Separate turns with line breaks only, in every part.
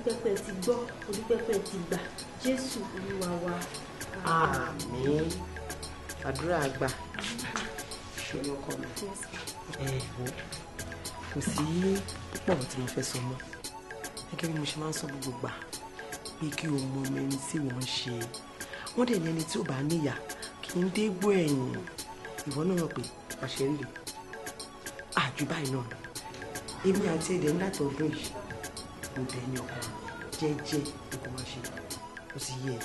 dúpẹ́ pé ẹ ti gbọ́, mo dúpẹ́ pé ẹ ti gbà. Jésù Olúwa wa.
Àmín. Àdúrà àgbà. Ṣòro ọkọ mi. Ẹ wo, kò sí púpọ̀ tí mo fẹ́ sọ mọ́. Gẹ́gẹ́ bí mo ṣe máa ń sọ gbogbo gbà pé kí o mọ ọmọ ẹni tí wọ́n ń ṣe. Wọ́n dẹ̀ ní ẹni tí ò bá níyà kì í dégbò ẹ̀yìn. Ìwọ náà mọ̀ pé àṣẹ rírì. Àjù báyìí náà lọ. Èmi àti ẹ̀dẹ̀ ńlá tọdún yìí. Mo bẹ̀ ní ọkọ jẹ́jẹ́ ní kò máa ṣe. Ó sì yẹ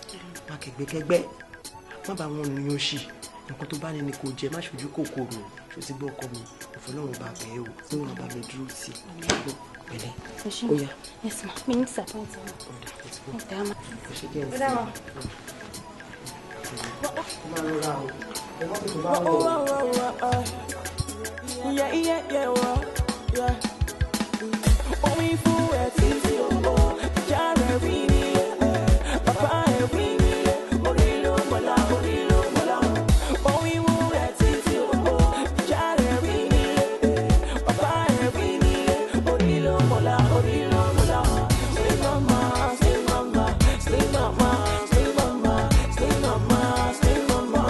má kẹ́gbẹ́kẹ́gbẹ́. Má bá wọn rìn oṣì. Nǹkan tó bá ní ni kò jẹ, má ṣojú kòkòrò. Ṣó ti gbọ́ ọkọ mi? Ọ̀fọlọ́run bá bẹ̀ ẹ́ o. Ọlọ́run bá mi dúró sí i. Pẹ̀lẹ́. Ó yá.
Yes ma, mi ní disappoint ma.
Ọ̀dà, ó ti gbọ́.
Ọ̀dà ma.
Ó ṣe jẹ́
Ó dà ma.
Ó máa rọra o. Ẹ má tètè bá wọn lọ.
Yeah, yeah, yeah, well, yeah. Omi fún ẹ títí o, ìjà rẹ̀ rí mi, bàbá ẹ̀ rí mi, orí ló mọ̀lá, orí ló mọ̀lá. Omi fún ẹ títí o, ìjà rẹ̀ rí mi, bàbá ẹ̀ rí mi, orí ló mọ̀lá, orí ló mọ̀lá. Sleep mama, sleep mama, sleep mama, sleep mama, sleep mama, sleep mama,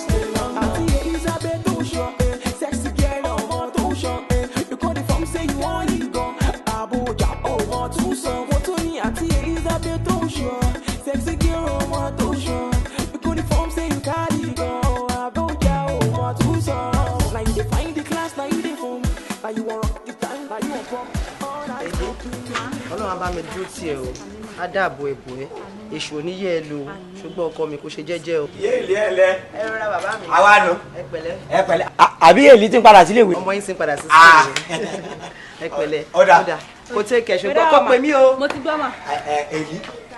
sleep mama. Àti Elizabeth tó ṣọ, sexy girl ọmọ tó ṣọ, you call the form say you want it gan, Abuja ọmọ tún sọ, wọ́n tún ní àti Elizabeth tó ṣọ, sexy girl ọmọ tó ṣọ, you call the form say you carry gan, Abuja ọmọ tún sọ. Na you dey find the class, na you dey form, na you wan rock the time, na you wan pop. All night.
Ọlọ́run á bá mi dúró tì ẹ́ o, á dáàbò ẹ̀bù ẹ́, èṣù oníyẹ̀ ẹ lò ó, ṣùgbọ́n ọkọ mi kò ṣe jẹ́jẹ́ o.
Yé ilé ẹ lẹ.
Ẹ rọra bàbá mi.
Àwa nù.
Ẹ pẹ̀lẹ́.
Ẹ pẹ̀lẹ́. Àbí èlì ti ń padà sílé ìwé.
Ọmọ yín sì ń padà sí sílé ìwé. Ẹ pẹ̀lẹ́.
Ó dà.
Kò tẹ́ kẹ̀ ṣùgbọ́n kọ́ pé mí o.
Mo ti gbọ́ mà.
Ẹ èyí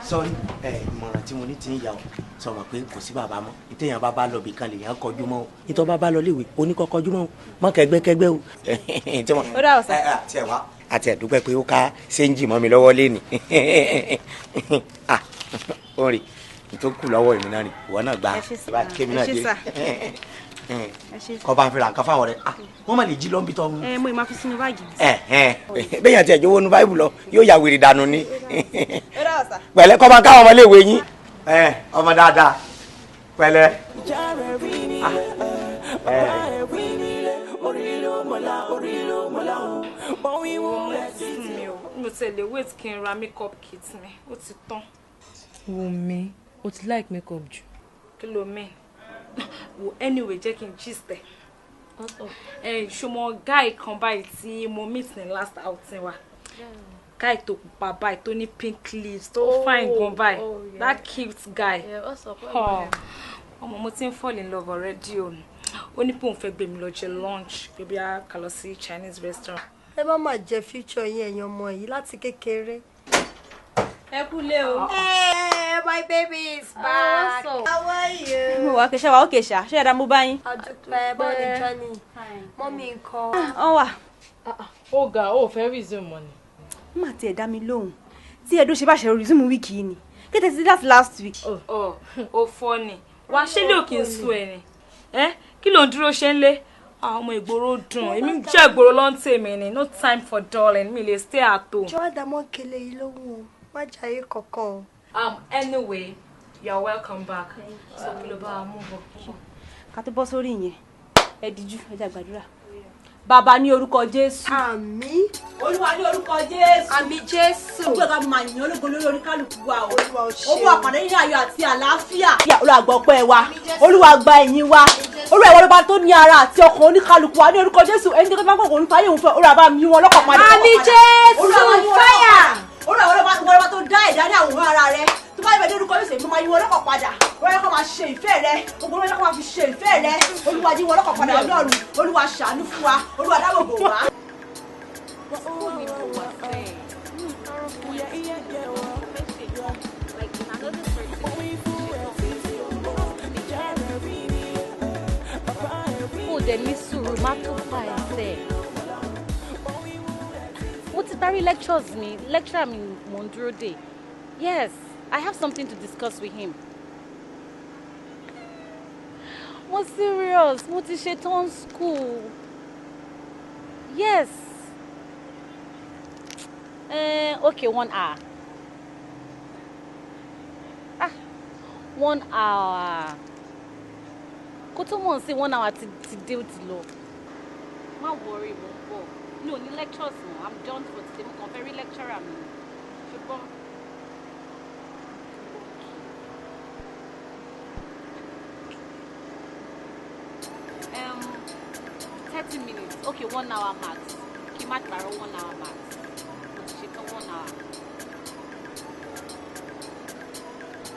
sọrí ẹ ìmọ̀ràn tí mo ní ti ń yà ọ́ sọ ma pé kò sí bàbá mọ́ ìtẹ̀yàn bá bá lọ bìkan lèèyàn kọjú mọ́ o ìtọ́ bá bá lọ léwe oníkọ́ kọjú mọ́ o mọ́ kẹgbẹ́kẹgbẹ́ o.
Ó dà ọ̀sán.
Àti ẹ̀ wá àti ẹ̀dúpẹ́ pé ó ká séńjì mọ́ mi lọ́wọ́ léni. Ah, ó rè tó kù lọ́wọ́ èmi náà ni ìwọ náà gba
Ẹ ṣé sà.
kémi náà
Ẹ ṣé
dé
sà. Ẹ ṣé.
Kọ́ bá ń fi ra nǹkan fáwọn rẹ̀. Ah, wọ́n má lè jí lọ́nbí tọ́.
Ẹ mo ì máa fi sínú báàgì mi.
Bẹ́ẹ̀ yẹn ti ẹ̀jọ̀ wọnú báìbù lọ yóò ya wèrè dànù ni.
Ó dà ọ̀sán.
Pẹ̀lẹ́, kọ́ bá ń káwọn ọmọléèwé yín. Ọmọ dáadáa, pẹ̀lẹ́.
Ìjà rẹ̀ rí mi, bàbá ẹ̀ rí mi, orí ló mọ̀lá, orí ló mọ̀lá. Omi fún ẹ títí.
Mi ò mi ò tẹ̀lé wait kí n ra makeup kit mi, ó ti tán.
Wùnmí, o ti like makeup jù.
Kí ló mean? Wo, anyway, jẹ́ kí n gist ẹ̀. Ẹ ṣọmọ guy kan báyìí tí mo meet ní last outing wa, guy tó pupa báyìí, tó ní pink lips, tó fine gan báyìí, that cute guy.
Yeah, what's up?
Oh, ọmọ, mo ti ń fall in love already o. Ó ní pé òun fẹ́ gbé mi lọ jẹ lunch, pé bí a kà lọ sí Chinese restaurant.
Ẹ má má jẹ future yín, ẹ̀yin ọmọ yìí láti kékeré.
Ẹ kú lé o.
Hey, my baby is back.
What's up?
How are you?
Mo wà kẹsà wa ókè ṣá, ṣé ẹ̀dá mo bá yín.
Adúpẹ́, báwo ni journey? Mummy ńkọ́?
Wọ́n wà.
Ó ga, ó fẹ́ resume mọ́ ni.
Má tiẹ̀ dá mi lóhùn tí ẹ̀dùn ṣe bá ṣe resume week yìí ni kété sí láti last week.
Ọ ò fọ́ ni wàá ṣé lè òkè ń sú ẹ ni ẹ kí ló ń dúró ṣe ń lé? Àwọn ọmọ ìgboro dùn, èmi jẹ́ ìgboro ló ń tèmi ni. No time for darling, mi lè stay at home.
Jọ́ àdámọ́ kele yìí lóhùn o, má jayé kankan o.
Anyway, you are welcome back. So kí ló bá wa mú bọ̀?
Ká tó bọ́ sórí ìyẹn, ẹ díjú, ẹ jẹ́ gbàdúrà. Bàbá, ní orúkọ Jésù.
Àmín.
Olúwa, ní orúkọ Jésù.
Àmín Jésù.
Ojú ọ̀gá máa yìn ológo lórí oníkálukú wa o.
Olúwa ò ṣe.
Ó mú àpàdé nínú ayọ̀ àti àlàáfíà. Olúwa, gbọ́ ọpẹ́ wa. Olúwa, gba ìyìn wa. Olúwa, ìwọ lọ́ba tó ní ara àti ọkàn oníkálukú wa. Ní orúkọ Jésù, ẹni tó bá kọ̀ kò ní fàyè òun fẹ́. Olúwa, bá mi yí wọn lọ́kàn padà.
Àmín Jésù.
Olúwa, bá yí wọn lọ́kàn
Fire.
padà. Olúwa, ìwọ lọ́ba tó dá ẹ̀dá ní àwòrán ara rẹ. Tó bá yẹ ní orúkọ Jésù, èmi máa yí wọn lọ́kàn padà. Olúwa, kó máa ṣe ìfẹ́ rẹ. Ogun olúwa, kó máa fi ṣe ìfẹ́ rẹ. Olúwa, yí wọn lọ́kàn padà. Ọlọ́run, Olúwa, ṣàánú fún wa. Olúwa, dáàbò bò wá.
School ni mo wà sẹ́yìn.
Yeah, yeah, yeah, well.
Like in another 30
Omi fún ẹ títí o, ìjà rẹ̀ rí mi, bàbá ẹ̀ rí
Kò dẹ̀ ní sùúrù, má tó fà ẹsẹ̀. Mo ti parí lectures mi, lecturer mi mò ń dúró dè. Yes, I have something to discuss with him. Mo serious, mo ti ṣe tán school. Yes. Okay, 1 hour. Ah, 1 hour. Kó tó mọ̀ sí 1 hour ti dé ó ti lọ. Má worry, mo ń bọ̀. Mi ò ní lectures mọ́. I'm done for today. Mo kàn fẹ́ rí lecturer mi. Ṣùgbọ́n. Um, 30 minutes. Okay, 1 hour max. Kí má parọ́, 1 hour max. Mo ti ṣetán 1 hour.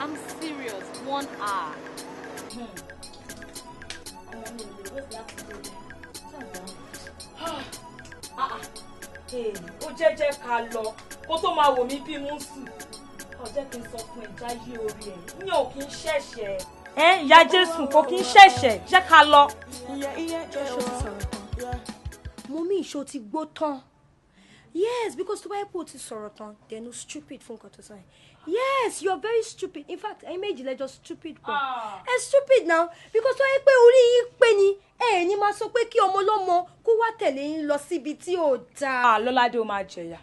I'm serious, 1 hour.
Ó jẹ́jẹ́ ká lọ kó tó máa wò mí bí mùsù. Ó jẹ́ kí n sọ fún ẹ, jáyé orí ẹ̀ ní ò kí ń ṣẹ̀ṣẹ̀. Ẹ ìyá Jésù kò kí ń ṣẹ̀ṣẹ̀, jẹ́ ká lọ.
Ṣó ti sọ̀rọ̀ tán? Mo mí ìṣó ti gbó tán. Yes, because tó bá yẹ pé o ti sọ̀rọ̀ tán, then o stupid fún nǹkan tó sọ yẹn. Yes, you are very stupid. In fact, ẹ̀yin méjì lẹ́jọ́ stupid pọ̀. Ẹ stupid now because tó yẹ pé orí yín pé ni ẹ ní máa sọ pé kí ọmọ ọlọ́mọ kó wá tẹ̀lé yín lọ síbi tí ò dáa.
Lọ́ládé ó máa jẹ̀yà.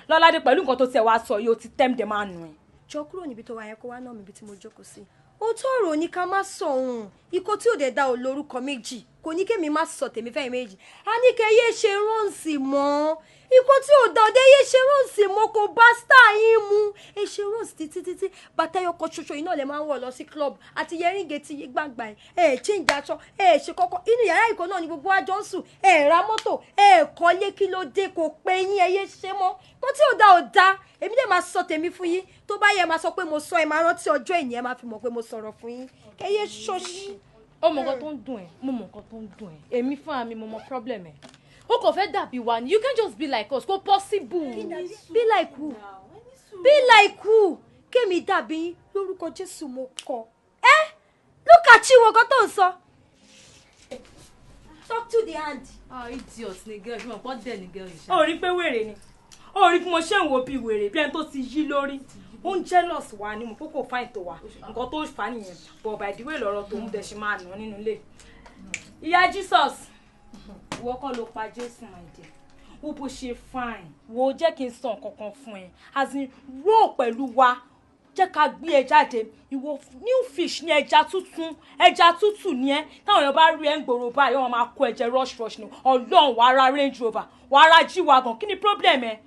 Lọ́ládé pẹ̀lú nǹkan tó tiẹ̀ wá sọ yìí ó ti tẹ́m dẹ̀ máa nù ẹ́.
Jọ kúrò níbi tó wà yẹn kó wá náà mi ibi tí mo jókòó sí. Ó tó ọ̀rọ̀ ní ká má sọ òun. Ikọ̀ tí ò dẹ̀ da ò lórúkọ méjì. Kò ní kémi má sọ tèmi fẹ́yìn méjì. A ní kẹ́ yé ṣe rọ́ǹsì mọ́. Ikọ̀ tí ò da òde yé ṣe rọ́ǹsì mọ́, kò bá star yín mu. Ẹ ṣe rọ́ǹsì títí títí. Bàtà ẹyọ kan ṣoṣo iná lè máa ń wọ̀ lọ sí club àti yẹríǹgẹ̀ tí yé gbàngbà ẹ̀. Ẹ change aṣọ, ẹ ṣe kọ́kọ́. Inú yàrá ìkọ́ náà ni gbogbo wa jọ ń sùn. Ẹ ra mọ́tò, ẹ kọ́lé, kí ló dé, kò pé yín, ẹ yé ṣe mọ́. Kó tí ò da ò da. Èmi lè máa sọ tèmi fún yín. Tó bá yẹ máa sọ pé mo sọ, ẹ máa rántí ọjọ́ ìní, ẹ máa fi mọ̀ pé mo sọ̀rọ̀ fún yín. Kẹ́ yé ṣòṣì.
Ó mọ nǹkan tó ń dùn ẹ́, mo mọ nǹkan tó ń dùn ẹ́. Èmi fúnra mi mo mọ problem ẹ̀. O kò fẹ́ dàbí wa ni, you can't just be like us, kò possible.
Be like who? Be like who? Kémi dàbí yín lórúkọ Jésù mo kọ. Ẹ́ look at you, nǹkan tó ń sọ. Talk to the hand.
Ah, idiot ni girl, ṣùgbọ́n pọ́ dẹ̀ ni girl yìí ṣá.
Ó rí pé wèrè ni. Ó rí bí mo ṣe ń wo bí wèrè bí ẹni tó ti yí lórí. Ó ń jealous wa ni, mo kó kò fáìn tó wa. Nǹkan tó fà á nìyẹn. But by the way lọ́rọ̀ tó ń dẹ̀ ṣe máa nà nínú ilé. Ìyá Jesus, ìwọ kọ́ ló pa Jésù, my dear. Wo bó ṣe fine. Wo jẹ́ kí n sọ nǹkan kan fún ẹ. As in, roll pẹ̀lú wa. Jẹ́ ká gbé ẹ jáde. Ìwọ new fish ní ẹja tuntun. Ẹja tútù ni ẹ. Táwọn èèyàn bá rí ẹ ń gbòòrò báyìí, wọ́n máa kó ẹ̀jẹ̀ rush rush ni. Ọlọ́run wàá ra Range Rover, wàá ra G-Wagon. Kí ni problem ẹ?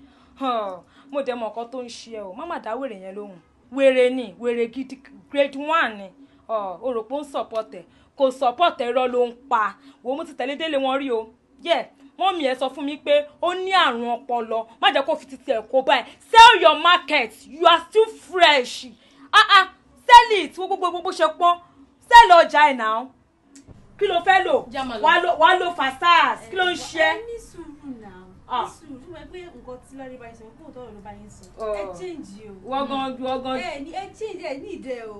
Mo dẹ̀ mọ̀ nǹkan tó ń ṣe ẹ o. Má má dá wèrè yẹn lóhùn. Wèrè ni, wèrè gidi grade 1 ni. O rò pé ó ń support ẹ. Kò support ẹ, irọ́ ló ń pa. Wo mo ti tẹ̀lé délé wọn rí o. Yeah, mọ́mí ẹ sọ fún mi pé ó ní àrùn ọpọlọ. Má jẹ́ kó fi titi ẹ̀ kó báyìí. Sell your market, you are still fresh. Ah ah, sell it. Wo gbogbo gbogbo ṣe pọ́n. Sell ọjà ẹ̀ náà. Kí ló fẹ́ lò? Wàá lo fasas. Kí ló ń ṣe?
Ẹ ní sùúrù náà. Ní sùúrù fún mi pé nǹkan tí Lọ́ládé bá yín sọ, kó tọrọ ló bá yín sọ. Ẹ change o.
Wọ́n gan.
Ẹ change, ẹ ní ìdẹ o.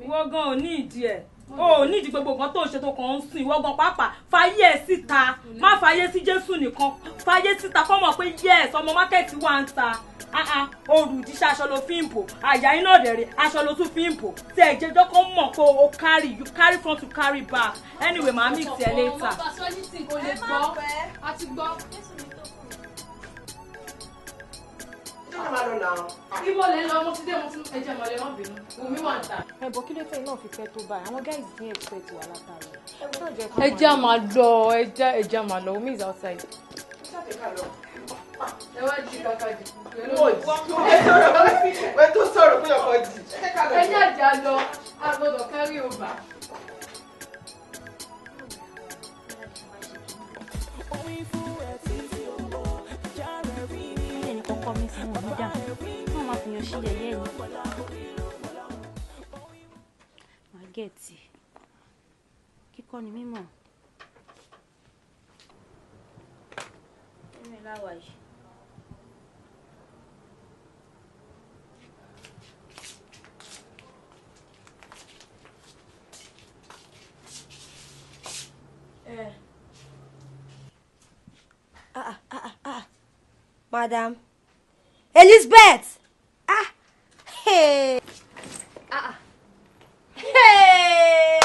Wọ́n gan ò ní ìdí ẹ̀. O ò ní ìdí gbogbo nǹkan tó ń ṣe tó kàn ń sùn. Ìwọ gan pàápàá fàyè ẹ̀ síta. Má fàyè sí Jésù nìkan. Fàyè síta kọ́ mọ̀ pé yes, ọmọ mákẹ́tì wà ń ta. Olùdíṣẹ́ aṣọ ló fi ń bò. Àyà iná rẹ̀ aṣọ ló tún fi ń bò. Tí ẹ̀ jẹjọ́ kan mọ̀ pé o carry, you carry front to carry back. Anyway, màá mix ẹ later.
Ọmọ bá sọ anything kò lè gbọ́. A ti gbọ́. Ibo lẹ lọ, mo ti dé, mo ti ẹjẹ mọ̀lẹ́, má bínú. Omi wà ń ta.
Ẹ bọ̀ kí ló tẹ̀yìn náà fi pẹ́ tó báyìí? Àwọn guys ní expect wà látàrọ.
Ẹ jẹ́ máa lọ, ẹ jẹ́ máa lọ, Omi is outside. Ẹ wá jí kàkà jì.
Wẹ́n tó sọ̀rọ̀ pé ọkọ̀ jì.
Ẹ jẹ́ àjà lọ, a gbọ́dọ̀ carry over.
Ẹnì kọ́kọ́ mi sí wọn níjà, wọ́n máa fi yan sí yẹ̀yẹ́ ni. Màá gẹ̀ẹ́tì. Kíkọ́ ni mímọ̀. Ẹnu ẹ̀ láwàá yìí.
Madam Elizabeth, ah, hey, ah, hey,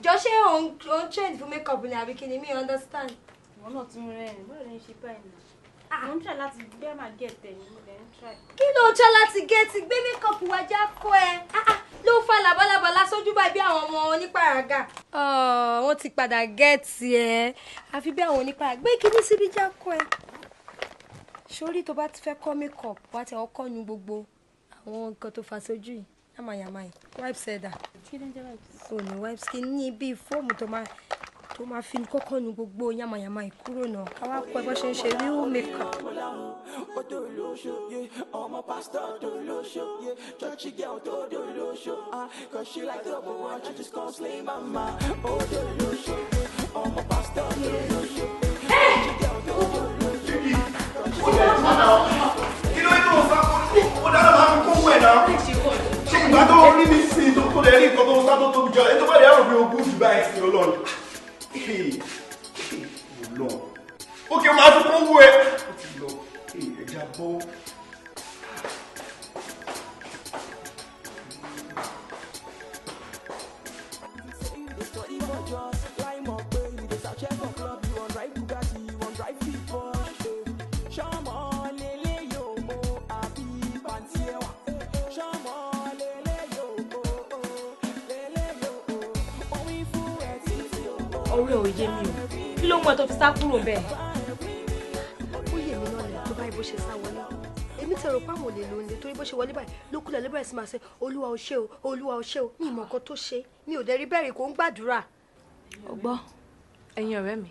jọ ṣé òun trend fún makeup ni àbí kí ni, mi understand.
Ìwọ náà tún rẹ́rìn-ín, báwo ló ń ṣe báyìí náà? Mo ń try láti gbé máa get ẹ̀ ni mo dẹ̀ ń try.
Kí ló ń try láti get? Gbé makeup wá já kó ẹ. Ló ń fa làbálàbàlà sójú báyìí bí àwọn ọmọ onípàràgà. Wọ́n ti padà get ẹ. Àfi bí àwọn onípàràgà. Gbé kíní síbi já kó ẹ. Sórí tó bá ti fẹ́ kọ́ makeup, wá ti ọkọ́ nu gbogbo àwọn nǹkan tó fa sójú yìí. Yamayama yìí. Wipes ẹ̀dà.
Kí ló ń jẹ́ wipes?
Ò ní wipes kí ní bíi fóòmù tó máa fi kọ́kọ́ nu gbogbo yamayama yìí kúrò náà. Ká wá kọ́ ẹ bó ṣe ń ṣe real makeup.
Ọmọ pásítọ̀ tó lóṣó, church girl tó lóṣó, cause she like double one, she just come slay mama. Ó tó lóṣó, ọmọ pásítọ̀ tó lóṣó, church girl tó lóṣó.
Kí ló ń tó sá kó dáná máa fi kó wẹ̀ náà? Ṣé ìgbà tó rí mi sí tó tó lè rí nǹkan tó ń sá tó tóbi jọ? Ẹ tó bá lè rò pé ogún jù báyìí sí Ọlọ́run. Ọlọ́run. Ó kì í máa fi kó wẹ̀. Ó ti lọ. Ẹja bọ́.
Ọ̀rẹ́ ò yé mi o, kí ló mú ẹ tó fi sá kúrò bẹ́ẹ̀?
Ó yé mi náà lẹ̀ tó báyìí bó ṣe sá wọlé. Èmi ti rò pé àwọn olè ló ń lé torí bó ṣe wọlé báyìí ló kúlẹ̀ ló bẹ̀rẹ̀ sí máa ṣe Olúwa o ṣé o, Olúwa o ṣé o. Mi ì mọ̀ nǹkan tó ṣe, mi ò dẹ̀ rí bẹ́ẹ̀ rí kó ń gbàdúrà.
Ọgbọ́, ẹ̀yin ọ̀rẹ́ mi,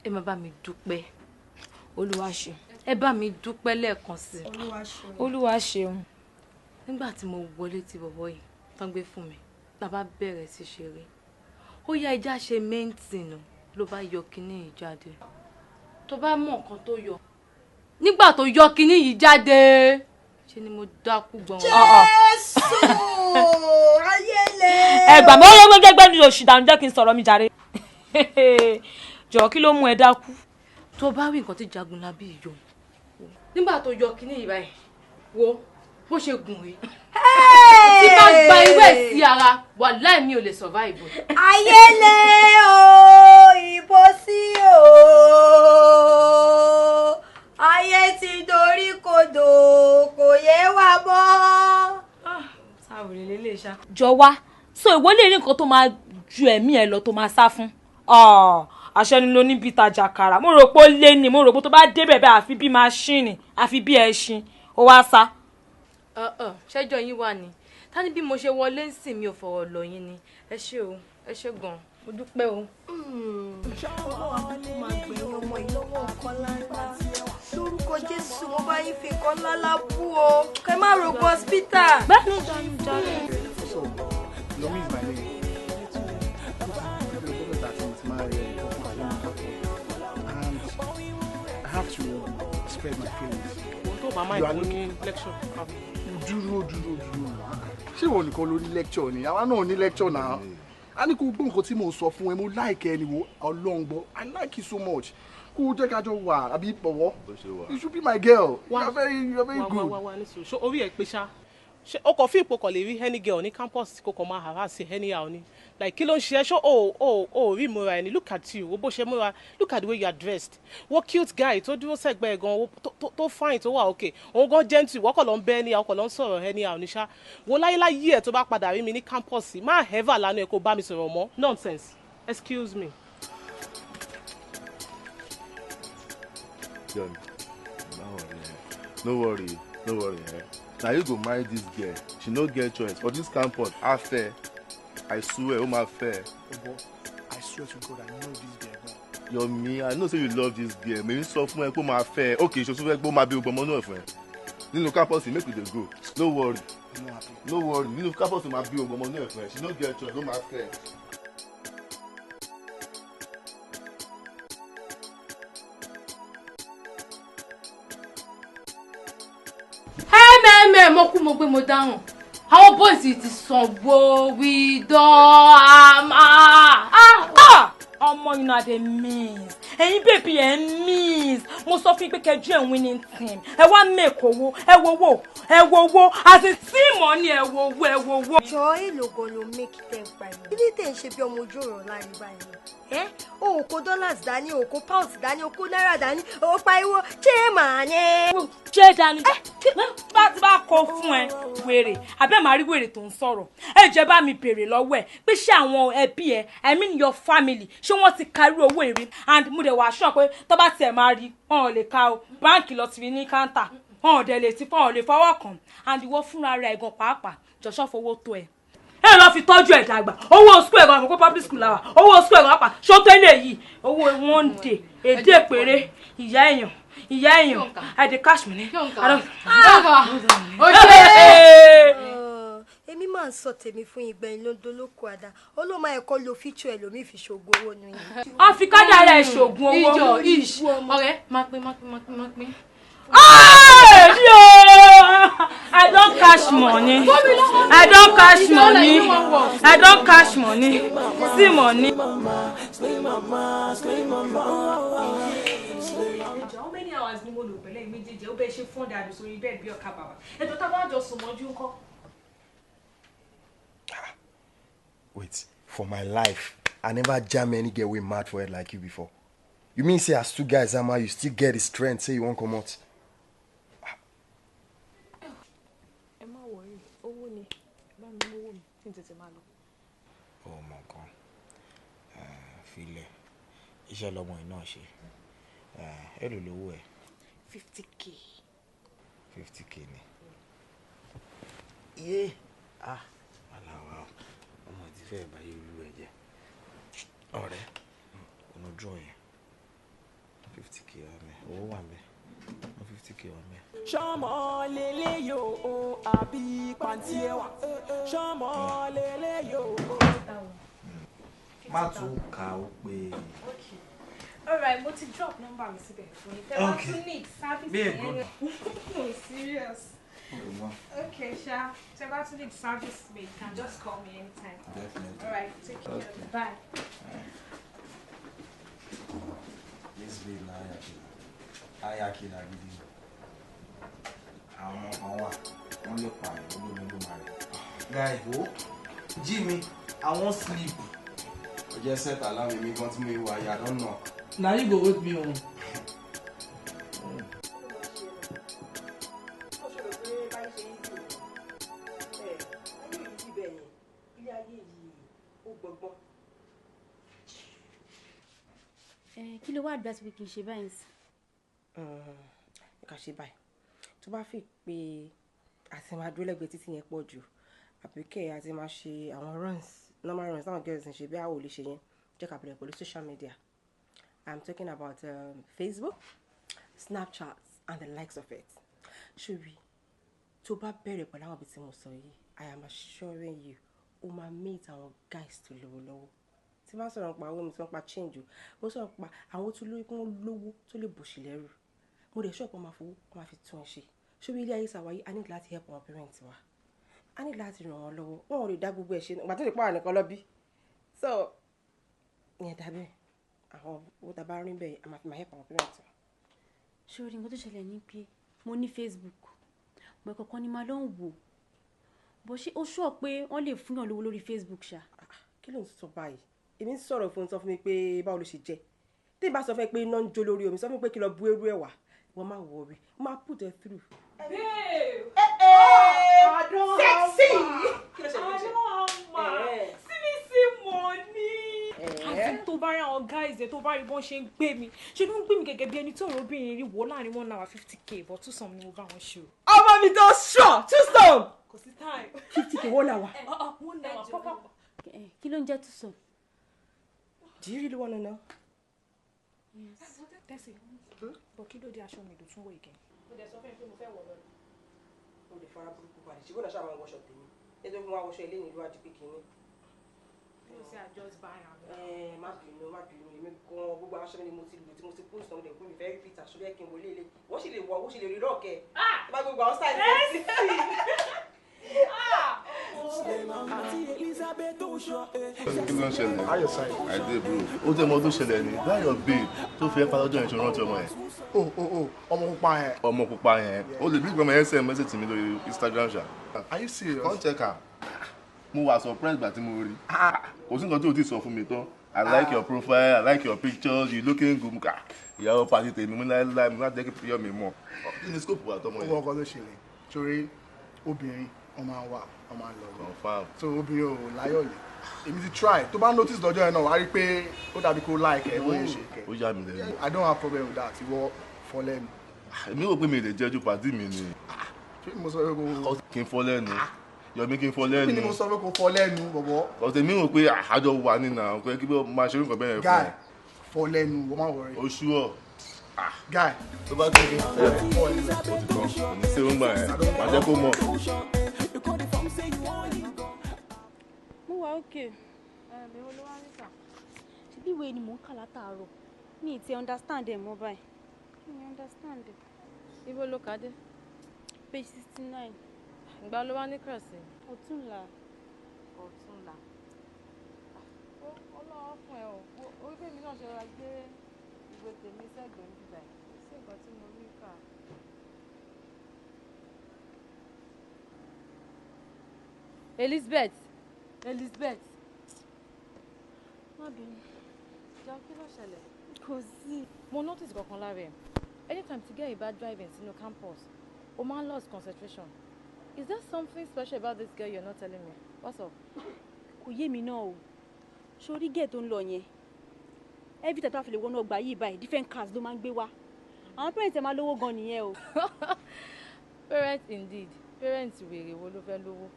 ẹ máa bá mi dúpẹ́.
Olúwa ṣe.
Ẹ bá mi dúpẹ́ lẹ́ẹ̀kan sí i.
Olúwa ṣeun.
Nígbà tí mo wọlé ti bọ̀bọ̀ yìí tán gbé fún mi, la bá bẹ̀rẹ̀ sí ṣeré. Ó yá ẹja ṣe mẹ́ǹtìnù ló bá yọ kinní yìí jáde. Tó bá mọ nǹkan tó yọ. Nígbà tó yọ kinní yìí jáde, ṣe ni mo dákú gbọ̀n.
Jésù ayé le.
Ẹ gbà mí, ó yẹ gbẹgbẹgbẹ ní oṣù dànù jẹ́ kí n sọ̀rọ̀ mi jàre. Jọ̀ọ́ kí ló mú ẹ dákú?
Tó bá rí nǹkan tí Jagunlabi yọ. Nígbà tó yọ kinní yìí báyìí, wo bó ṣe gùn rí. Tí bá gba irú ẹ̀ sí ara, wàláì mi ò lè survive.
Ayé le o, ìbò sí o. Ayé ti dorí kodò, kò yé wa mọ́.
Sáwìrì lélẹ̀ ṣá. Jọ wá, so ìwọ lè rí nǹkan tó máa ju ẹ̀mí ẹ lọ tó máa sá fún. Àṣẹ ni ló ní bí tajà kàrà. Mo rò pé ó lé ní, mo rò pé tó bá débẹ̀ bẹ́ẹ̀ àfi bí maṣíìnì, àfi bí ẹṣin, ó wá sá.
Ṣẹ́jọ́ yín wà ní. Ta ni bí mo ṣe wọlé ń sìn mi ò fọ̀rọ̀ lọ yín ni. Ẹ ṣé o, ẹ ṣé gan-an, mo dúpẹ́ o.
Ọlọ́run máa gbẹ̀yìn ọmọ yìí lọ́wọ́ nǹkan ńláńlá. Lórúkọ Jésù, mo bá yín fi nǹkan ńláńlá bú o. Kẹ má rògbò hospital.
Bẹ́ẹ̀ni dànù dànù.
So, Yomi is my name. And I have to spread my feelings.
Tó bá máa ìbò ní lecture.
Dúró dúró dúró. Ṣé ìwọ nìkan ló ní lecture ni? Àwa náà ní lecture náà. A ní kó gbọ́ nǹkan tí mò ń sọ fún ẹ, mo like ẹ ni wo Ọlọ́run gbọ́. I like you so much. Kó o jẹ́ ká jọ wà àbí bọ̀wọ̀. You should be my girl. You are very good.
Wá wá ní sùúrù. Ṣé orí ẹ̀ pé ṣá? Ṣé o kò fi ipò kàn lè rí any girl ní campus kò kàn máa harass anyhow ni? Like kí ló ń ṣe ẹ́? Ṣé o rí ìmúra ẹni? Look at you, wo bó ṣe múra. Look at the way you are dressed. Wo cute guy tó dúró sẹ́gbẹ̀ẹ́ gan, tó fine tó wà okay. Òun gan gentle, wọ́n kàn lọ ń bẹ́ anyhow, kàn lọ ń sọ̀rọ̀ anyhow ní ṣá. Wo láyéláyé ẹ̀ tó bá padà rí mi ní campus, má ever lánàá ẹ̀ kó bá mi sọ̀rọ̀ mọ́. Nonsense. Excuse me.
John, no worry, no worry. Now you go marry this girl. She no get choice. For this campus, I fair. I swear, oh my fair.
Obo, I swear to God, I know this girl.
Yomi, I know say you love this girl. Maybe sọ fún ẹ kó máa fẹ́. Okay, ṣo tún fẹ́ gbó máa bí gbọmọ náà fún ẹ. Nínú campus, make we dey go. No worry.
I'm not happy.
No worry. Nínú campus, máa bí gbọmọ náà fún ẹ. She no get choice, ó máa fẹ́.
Mo kú mo gbé mo dáhùn. Àwọn boys ti sanwó we don
Ọmọ you know dey miss. Ẹ̀yin bèbí ẹ̀ ń miss. Mo sọ fún yín pé kẹjú ẹ̀ winning team. Ẹ wá make owó, ẹ wo owó, ẹ wo owó. Àti tíìmù ni ẹ wo owó, ẹ wo owó.
Jọ èlò gan ló make ten pa yìí. Kí ni tẹ̀ ń ṣe bí ọmọ ojú ọ̀rọ̀ láàrin báyìí? Ẹ o kó dollars dání, o kó pounds dání, o kó náírà dání, o pariwo ṣé màá ní.
Ṣé dání bá ti bá kọ fún ẹ wèrè àbẹ́ màá rí wèrè tó ń sọ̀rọ̀ ẹ jẹ́ bá mi béèrè lọ́wọ́ ẹ pé ṣé àwọn ẹbí ẹ, I mean your family, ṣé wọ́n ti kárí owó èrè? And mo dẹ̀ wá sọ pé tó bá tiẹ̀ máa rí wọn ò lè ka o, báǹkì lọ ti rí ní káńtà, wọn ò dẹ̀ lè ti fọ́, wọn ò lè fọwọ́ kàn. And ìwọ fúnra rẹ̀ gan pàápàá jọ̀ṣọ́ fowó tó ẹ ẹ lọ fi tọ́jú ẹ̀ dàgbà. Owó school ẹ̀gàn, àmọ́ pé public school làwà, owó school ẹ̀gàn pàápàá ṣótó eléyìí owó one day èdè péré. Ìyá èèyàn, ìyá èèyàn, I dey cash money. I don.
Èmi máa ń sọ tèmi fún ìgbẹ̀yìn ló dolóko àdá ó ló máa ẹ̀kọ́ lo fíṣọ ẹ̀ lómi fi ṣoògùn owó nu yín.
Wọ́n fi kádàrá ẹ̀ ṣoògùn owó.
Ìjọ ish ọ̀rẹ́ máa pín, máa pín, máa pín, máa pín.
I don cash money. I don cash money. I don cash money. See money.
How many hours ni mo lò pẹ̀lẹ́ méjèèjì? Ó bẹ́ẹ̀ ṣe fọ́n dàbí sórí bẹ́ẹ̀ bí ọkà bàbà. Ètò tá a bá jọ sùn mọ́jú ńkọ́?
Wait, for my life, I never jam any girl wey mad for head like you before. You mean say as two guys am, you still get the strength say you wan comot?
Ẹ má worry, owó ni, bá mi mú owó mi kí n tètè máa lọ.
Ó mọ nǹkan, filẹ̀, iṣẹ́ lọmọ yìí náà ṣe. Èló lówó ẹ̀?
50K.
50K ni. Yé ah, aláwa ọmọ ti fẹ́ báyé olú ẹ jẹ́. Ọ̀rẹ́, ọ̀nà draw yẹn, 50K wà mẹ́, owó wà mẹ́, wọ́n 50K wà mẹ́.
Ṣọmọ lélẹ́yò o àbí pàǹtí ẹwà, ṣọmọ lélẹ́yò o.
Má tún kà ó pé.
Alright, mo ti drop number mi síbẹ̀ fún yín. Tẹ́ bá tún need service
Be a
yẹn.
good.
No, serious. Okay, Sha. Tẹ́ bá tún need service me, you can just call me anytime.
Definitely.
Alright, take care.
Okay.
Bye.
This babe na ayakila. Ayakila gidi.
Àwọn ọmọ kan wà, wọ́n lè pààyàn, olómi ló máa rẹ̀. Guy, wo, jí mi, I wan sleep.
O jẹ́ set alarm, èmi gan tí mo wà yà don knock.
Na you go wake me o.
Ó ṣòro pé báyìí ṣe ń dùn ẹ, ayé yìí ti bẹ̀ yẹn, ilé ayé yìí ó gbọgbọ́n.
Ẹ kí ló wá advice pé kí n ṣe báyìí sí?
Ká ṣe báyìí, tó bá fi pé àti máa dúró lẹ́gbẹ̀ẹ́ títí yẹn pọ̀ jù, àbí kẹ́ àti máa ṣe àwọn runs, normal runs táwọn girls ń ṣe, bí àwọn ò lè ṣe yẹn, jẹ́ ká bẹ̀rẹ̀ pẹ̀lú social media. I'm talking about Facebook, Snapchat and the likes of it. Ṣòrí tó bá bẹ̀rẹ̀ pẹ̀lú àwọn ibi tí mo sọ yìí, I am assuring you, o máa meet àwọn guys tó lówó lọ́wọ́. Tí bá sọ̀rọ̀ nípa owó mi, tí wọ́n pa change o, mo sọ̀rọ̀ nípa àwọn tó lówó, kí wọ́n lówó tó lè bòṣì lẹ́rù. Mo dẹ̀ ṣọ́ọ̀pù máa fowó wọ́n máa fi tún ẹ ṣe. Ṣóbi ilé ayé ṣàwáyé, a ní láti help our parents wa, a ní láti ràn wọ́n lọ́wọ́. Wọn ò lè dá gbogbo ẹ̀ ṣe ìgbà tó lè pààrọ̀ nìkan lọ bí. So ìyẹn dàbí àwọn owó tá a bá rí bẹ́ẹ̀, a máa fi máa help our parents wa.
Ṣé nǹkan tó ṣẹlẹ̀ ni pé mo ní Facebook, mo kọ̀ọ̀kan ni máa lọ ń wò bó ṣe ó ṣọ́ pé wọ́n lè fúnyàn lówó lórí Facebook ṣá.
Kí ló ń sọ báyìí? Èmi ń sọ̀rọ̀ fún un, sọ fún mi pé báwo ló ṣe jẹ́. Tí ì bá sọ fún ẹ pé iná ń jó lórí omi, sọ fún mi pé kí lọ bu eru ẹ̀ wá. Wọ́n máa worry, wọ́n máa put ẹ through.
Babe!
I
don
Sexy!
Kí ló ṣe? I don hammer. See me see money. Àti tó bá rí àwọn guys ẹ̀, tó bá rí bọ́n ṣe ń gbé mi, ṣe ló ń gbé mi gẹ́gẹ́ bí ẹni tó rò obìnrin rí wò láàrin one hour. 50K, but two some ni mo bá wọn ṣe o.
Ọmọ mi tó ṣọ two some.
Kò sí time.
50K, one hour.
One hour pápá.
Kí ló ń jẹ́ two some?
Do you really wanna know?
Yes. Tẹ́sí, but kí ló dé aṣọ mi ló tún wọ̀ again?
Mo dẹ̀ sọ fún ẹ pé mo fẹ́ wọ̀ lọ́nà. Mo lè fara burúkú balẹ̀ ṣùgbọ́n náà ṣáà máa wọṣọ tèmi nítorí mo wá wọṣọ ilé ìlú àti pé kínní.
You say I just buy am.
Ẹ má bínú, má bínú. Èmi gan gbogbo aṣọ mi ni mo ti lò, tí mo ti post ọmọdé pé mi fẹ́ repeat aṣọ bí ẹ kí n wọlé ilé. Wọ́n sì lè wọ, wọ́n sì lè rí rọ́ọ̀kẹ́. Tó bá gbogbo àwọn style tó ti.
Àti Elizabeth Oṣó.
Kí ló ń ṣẹlẹ̀? I dey, bro. Ó tẹ́ mọ tó ṣẹlẹ̀ ni that your babe tó fi ẹ́ pa lọ́jọ́ yẹn, ṣe rántí ọmọ yẹn?
Oh, ọmọ pupa yẹn.
Ọmọ pupa yẹn. O lè bí ìgbọ́mọ yẹn send message mi lórí Instagram ṣá.
Are you serious?
Come check am. Mo wà surprise gbà tí mo rí. Kò sí nǹkan tí o ti sọ fún mi tán. I like your profile, I like your pictures, you looking good. Ìyàwó pàṣẹ tèmi mú láéláé mo láti jẹ́ kí Yọ̀mí mọ̀. Kí ni scope wà tọmọ yẹn?
Owó ọkọ ló ṣẹlẹ̀ torí obìnrin wọn máa ń wà wọn máa ń lọ.
Confirm.
So obìnrin ò láyọ̀ lè. Èmi ti try tó bá notice lọ́jọ́ yẹn náà wàá rí pé ó dàbí kó like ẹ bóyá ṣe kẹ.
Ó yà mí lẹ́nu.
I don't have problem with that. Ìwọ fọ́ lẹ́nu.
Èmi rò pé mi lè jẹ́jú pàdé mi ni.
Ṣé mo sọ pé kò.
Kí n fọ́ lẹ́nu. Yọ̀mí kí n fọ́ lẹ́nu.
Kí ni mo sọ pé kò fọ́ lẹ́nu bọ̀bọ̀?
Ọ̀sẹ̀ mi rò pé àjọ wà nínú àwọn kí wọ́n máa ṣe orúkọ bẹ́ẹ̀ fún
Guy, fọ́ lẹ́nu, wọ́n máa worry.
Oṣù ọ̀.
Guy.
Tó bá tó kí n fọ́ lẹ́nu. Ó ti tán, kò ní sí orúngbà yẹn, màá jẹ́ kó mọ̀.
Mo wà okay. Ṣebí ìwé ni mò ń kà látàárọ̀. Mi ì ti understand ẹ̀ mọ́ báyìí. Mi understand ẹ̀.
Ibo ló kà dé?
Page 69.
Ìgbà ló wá ní kírọ̀sì?
Ọ̀túnla.
Ọ̀túnla. Ọlọ́wọ́ fún ẹ o. Orí bèmi náà ṣe ra gbé ìwé tèmi sẹ́gbẹ̀ẹ́ níbí báyìí. Kò sí nǹkan tí mo rí kà. Elizabeth! Elizabeth! Má bínú. Jọ kí ló ṣẹlẹ̀?
Kò sí.
Mo notice kankan lára ẹ̀. Anytime tí girl bá driving sínú campus, o máa ń lost concentration. Is there something special about this girl you're not telling me? What's up?
Kò yé mi náà o. Sórí gẹ̀ tó ń lọ yẹn. Every time tó bá fi lè wọnú ọgbà yìí báyìí, different cars ló máa ń gbé wá. Àwọn parents ẹ̀ máa lówó gan nìyẹn o.
Parents indeed. Parents wèrè wo ló fẹ́ lówó.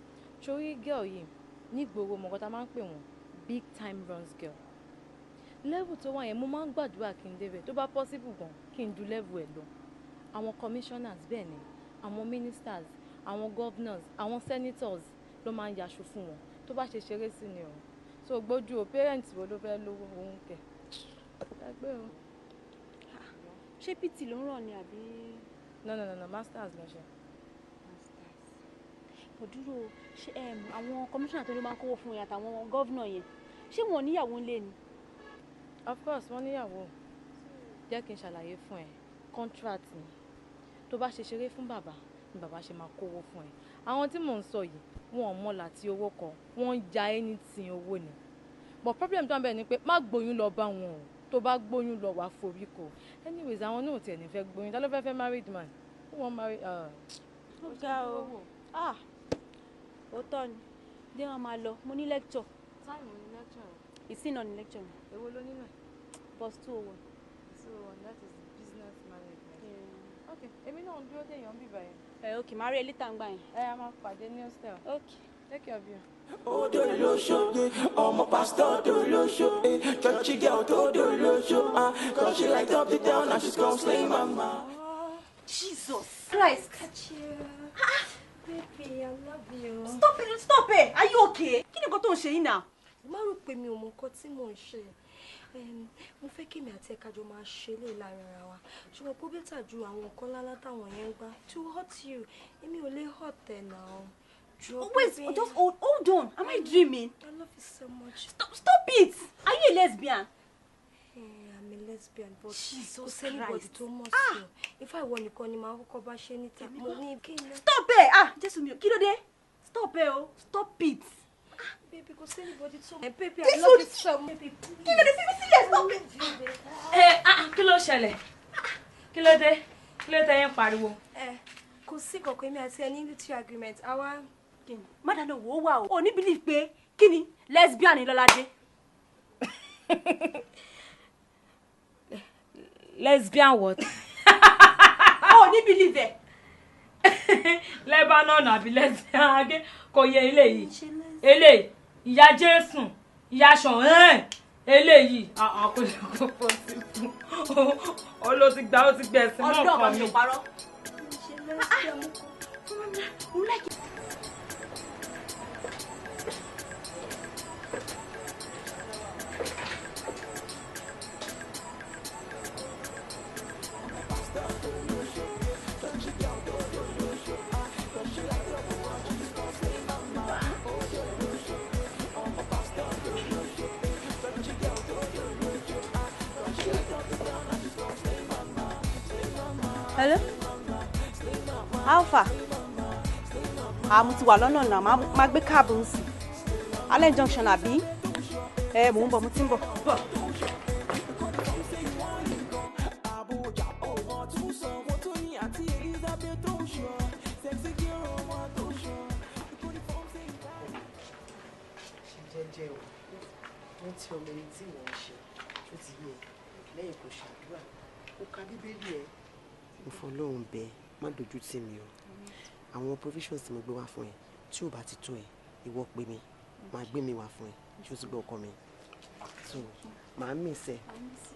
Sórí girl yìí, nígboro mọ̀kọ́ tá máa ń pè wọ́n big time runs girl. Level tó wà yẹn, mo máa ń gbàdúrà kí n débẹ̀. Tó bá possible gan, kí n ju level ẹ̀ lọ. Àwọn commissioners bẹ́ẹ̀ ni, àwọn ministers, àwọn governors, àwọn senators ló máa ń yaṣu fún wọn. Tó bá ṣe ṣeré sí ni o. So gbójú o, parents wo ló fẹ́ lówó òun kẹ̀. Ẹgbẹ́ o.
Ṣé PT ló ń ràn ni àbí?
No, no, no, no, masters ló ṣe.
Masters. Kò dúró, ṣé àwọn commissioner tó ló máa ń kówó fún yẹn àtàwọn governor yẹn, ṣé wọn ò níyàwó ńlé ni?
Of course, wọ́n níyàwó. Jẹ́ kí n ṣàlàyé fún ẹ, contract ni. Tó bá ṣe ṣeré fún bàbá, ni bàbá ṣe máa kówó fún ẹ. Àwọn tí mò ń sọ yìí, wọn ò mọ̀ láti owó kan, wọ́n ń ja anything owó ni. But problem tó ń bẹ ni pé má gbóyún lọ bá wọn o. Tó bá gbóyún lọ wàá forí ko. Anyways, àwọn náà ò tiẹ̀ ní fẹ́ gbóyún. Ta ló fẹ́ fẹ́ married man? Who wan marry?
Ó ga o. Ah! Òótọ́ ni. Dé wọn máa lọ, mo ní lecture.
Táìmù ní lecture.
Ìsìn náà ní lecture mi.
Èwo ló nínú ẹ̀?
Bus 201.
201, that is business management. Yeah. Okay, èmi náà ń dúró déyàn bíbá yẹn.
Ẹ okay, màá rí ẹ later ń gbà yẹn.
Ẹ a máa pàdé ní hostel.
Okay.
Take care of you.
Odolosho, ọmọ pastor Odolosho, churchy girl Odolosho, cause she light up the town and she's gonna slay mama.
Jesus Christ.
Catch you. Baby, I love you.
Stop it, stop it. Are you okay? Kí ni nǹkan tó ń ṣe yín náà?
Má rò pé mi ò mọ nǹkan tí mò ń ṣe. Mo fẹ́ kí èmi àti ẹ̀ka jọ máa ṣe lè láàrin ara wa. Ṣùgbọ́n kó bẹ́tà ju àwọn nǹkan ńláńlá táwọn yẹn ń gbá. To hurt you, èmi ò lè hurt ẹ̀ náà.
Wait, just hold on. Am I dreaming?
I love you so much.
Stop it! Are you a lesbian?
Yeah, I'm a lesbian, but
Jesus
kò sí anybody
Christ.
tó mọ̀ sí o. Ifá ìwọ nìkan ni màá kọ́kọ́ bá ṣe níta. Mo ní kí n.
Stop it! Ah, Jésù mi ò, kí ló dé? Stop it o. Stop it.
Baby, kò sí anybody tó mọ̀. Baby, I
Jésù
love you so much. Baby, please.
Kí ló dé? Fi mí sílẹ̀, stop it.
Ẹ kí ló ṣẹlẹ̀? Kí ló dé? Kí ló tẹ́ yín pariwo?
Kò sí kankan, èmi àti ẹ ní little agreement. Àwa.
Má dáná wò ó wà o. O ní believe pé kí ni lesbian ni Lọ́ládé.
Lesbian what?
O ní believe ẹ.
Lebanon àbí lesbian agé kò yẹ eléyìí. Eléyìí, ìyá Jésù, ìyá Ṣọ̀hán, eléyìí. Àwọn kò lè kó possible. Ó ló ti gbà ó ti gbẹ̀sìn mọ́
Ọdún
ọkàn
ọ̀kan mi
mi.
ò parọ́. Hello? How far? Ah, mo ti wà lọ́nà náà, máa gbé káàbù ń sìn. Allen Junction àbí?
Ẹ mò ń bọ̀, mo ti ń bọ̀. Bọ̀. Ṣe jẹ́jẹ́ o, wọ́n ti ọmọ ẹni tí wọ́n ń ṣe, ó ti yẹ lẹ́yìn kò ṣàdúrà, ó ka Bíbélì ẹ̀. Mo fọlọ́run bẹ̀, má dojú tì mí o. Àwọn provisions tí mo gbé wá fún ẹ, tí ò bá ti tó ẹ, ìwọ pè mí, máa gbé mi wá fún ẹ, ṣé o ti gbọ́ ọkọ mi? So, màá miss ẹ.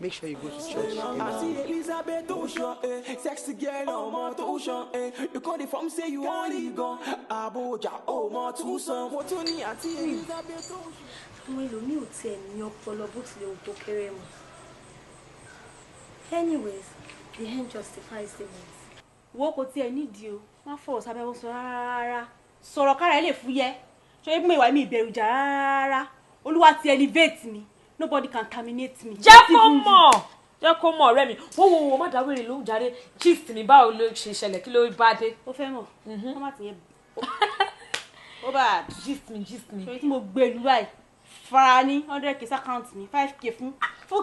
Make sure you go to church every
Àǹtí
Sunday.
Elizabeth tó ṣan, sexy girl ọmọ tó ṣan, you come dey form say you wan leave gan, Abuja ọmọ tún san, mo tún ní àǹtí Elizabeth tó ṣan.
Àwọn ẹlòmíì ò tiẹ̀ ní ọpọlọ bó tilẹ̀ wù kó kéré mọ́. Anyways, the end justifies the means.
Wo kò tiẹ̀ nídìí o, má fọ̀rọ̀ sábẹ́ wọn sọ rárá. Sọ̀rọ̀ kára ẹ lè fúyẹ́. Ṣé ebi ìwà mi ìbẹ̀rù jà rárá? Olúwa ti elevate mi. Nobody can terminate me.
Jẹ́ kó mọ̀, jẹ́ kó mọ̀ ọ̀rẹ́ mi. Wo wo wo, má dáwèrè ló ń jáde. Gist mi, báwo ló ṣe ṣẹlẹ̀, kí ló bá dé?
Ó fẹ́ mọ̀, wọ́n má ti yẹn. Ó bá
gist mi, gist mi.
Ṣé tí mo gbé lu báyìí? Fara ní 100K account mi, 5K fún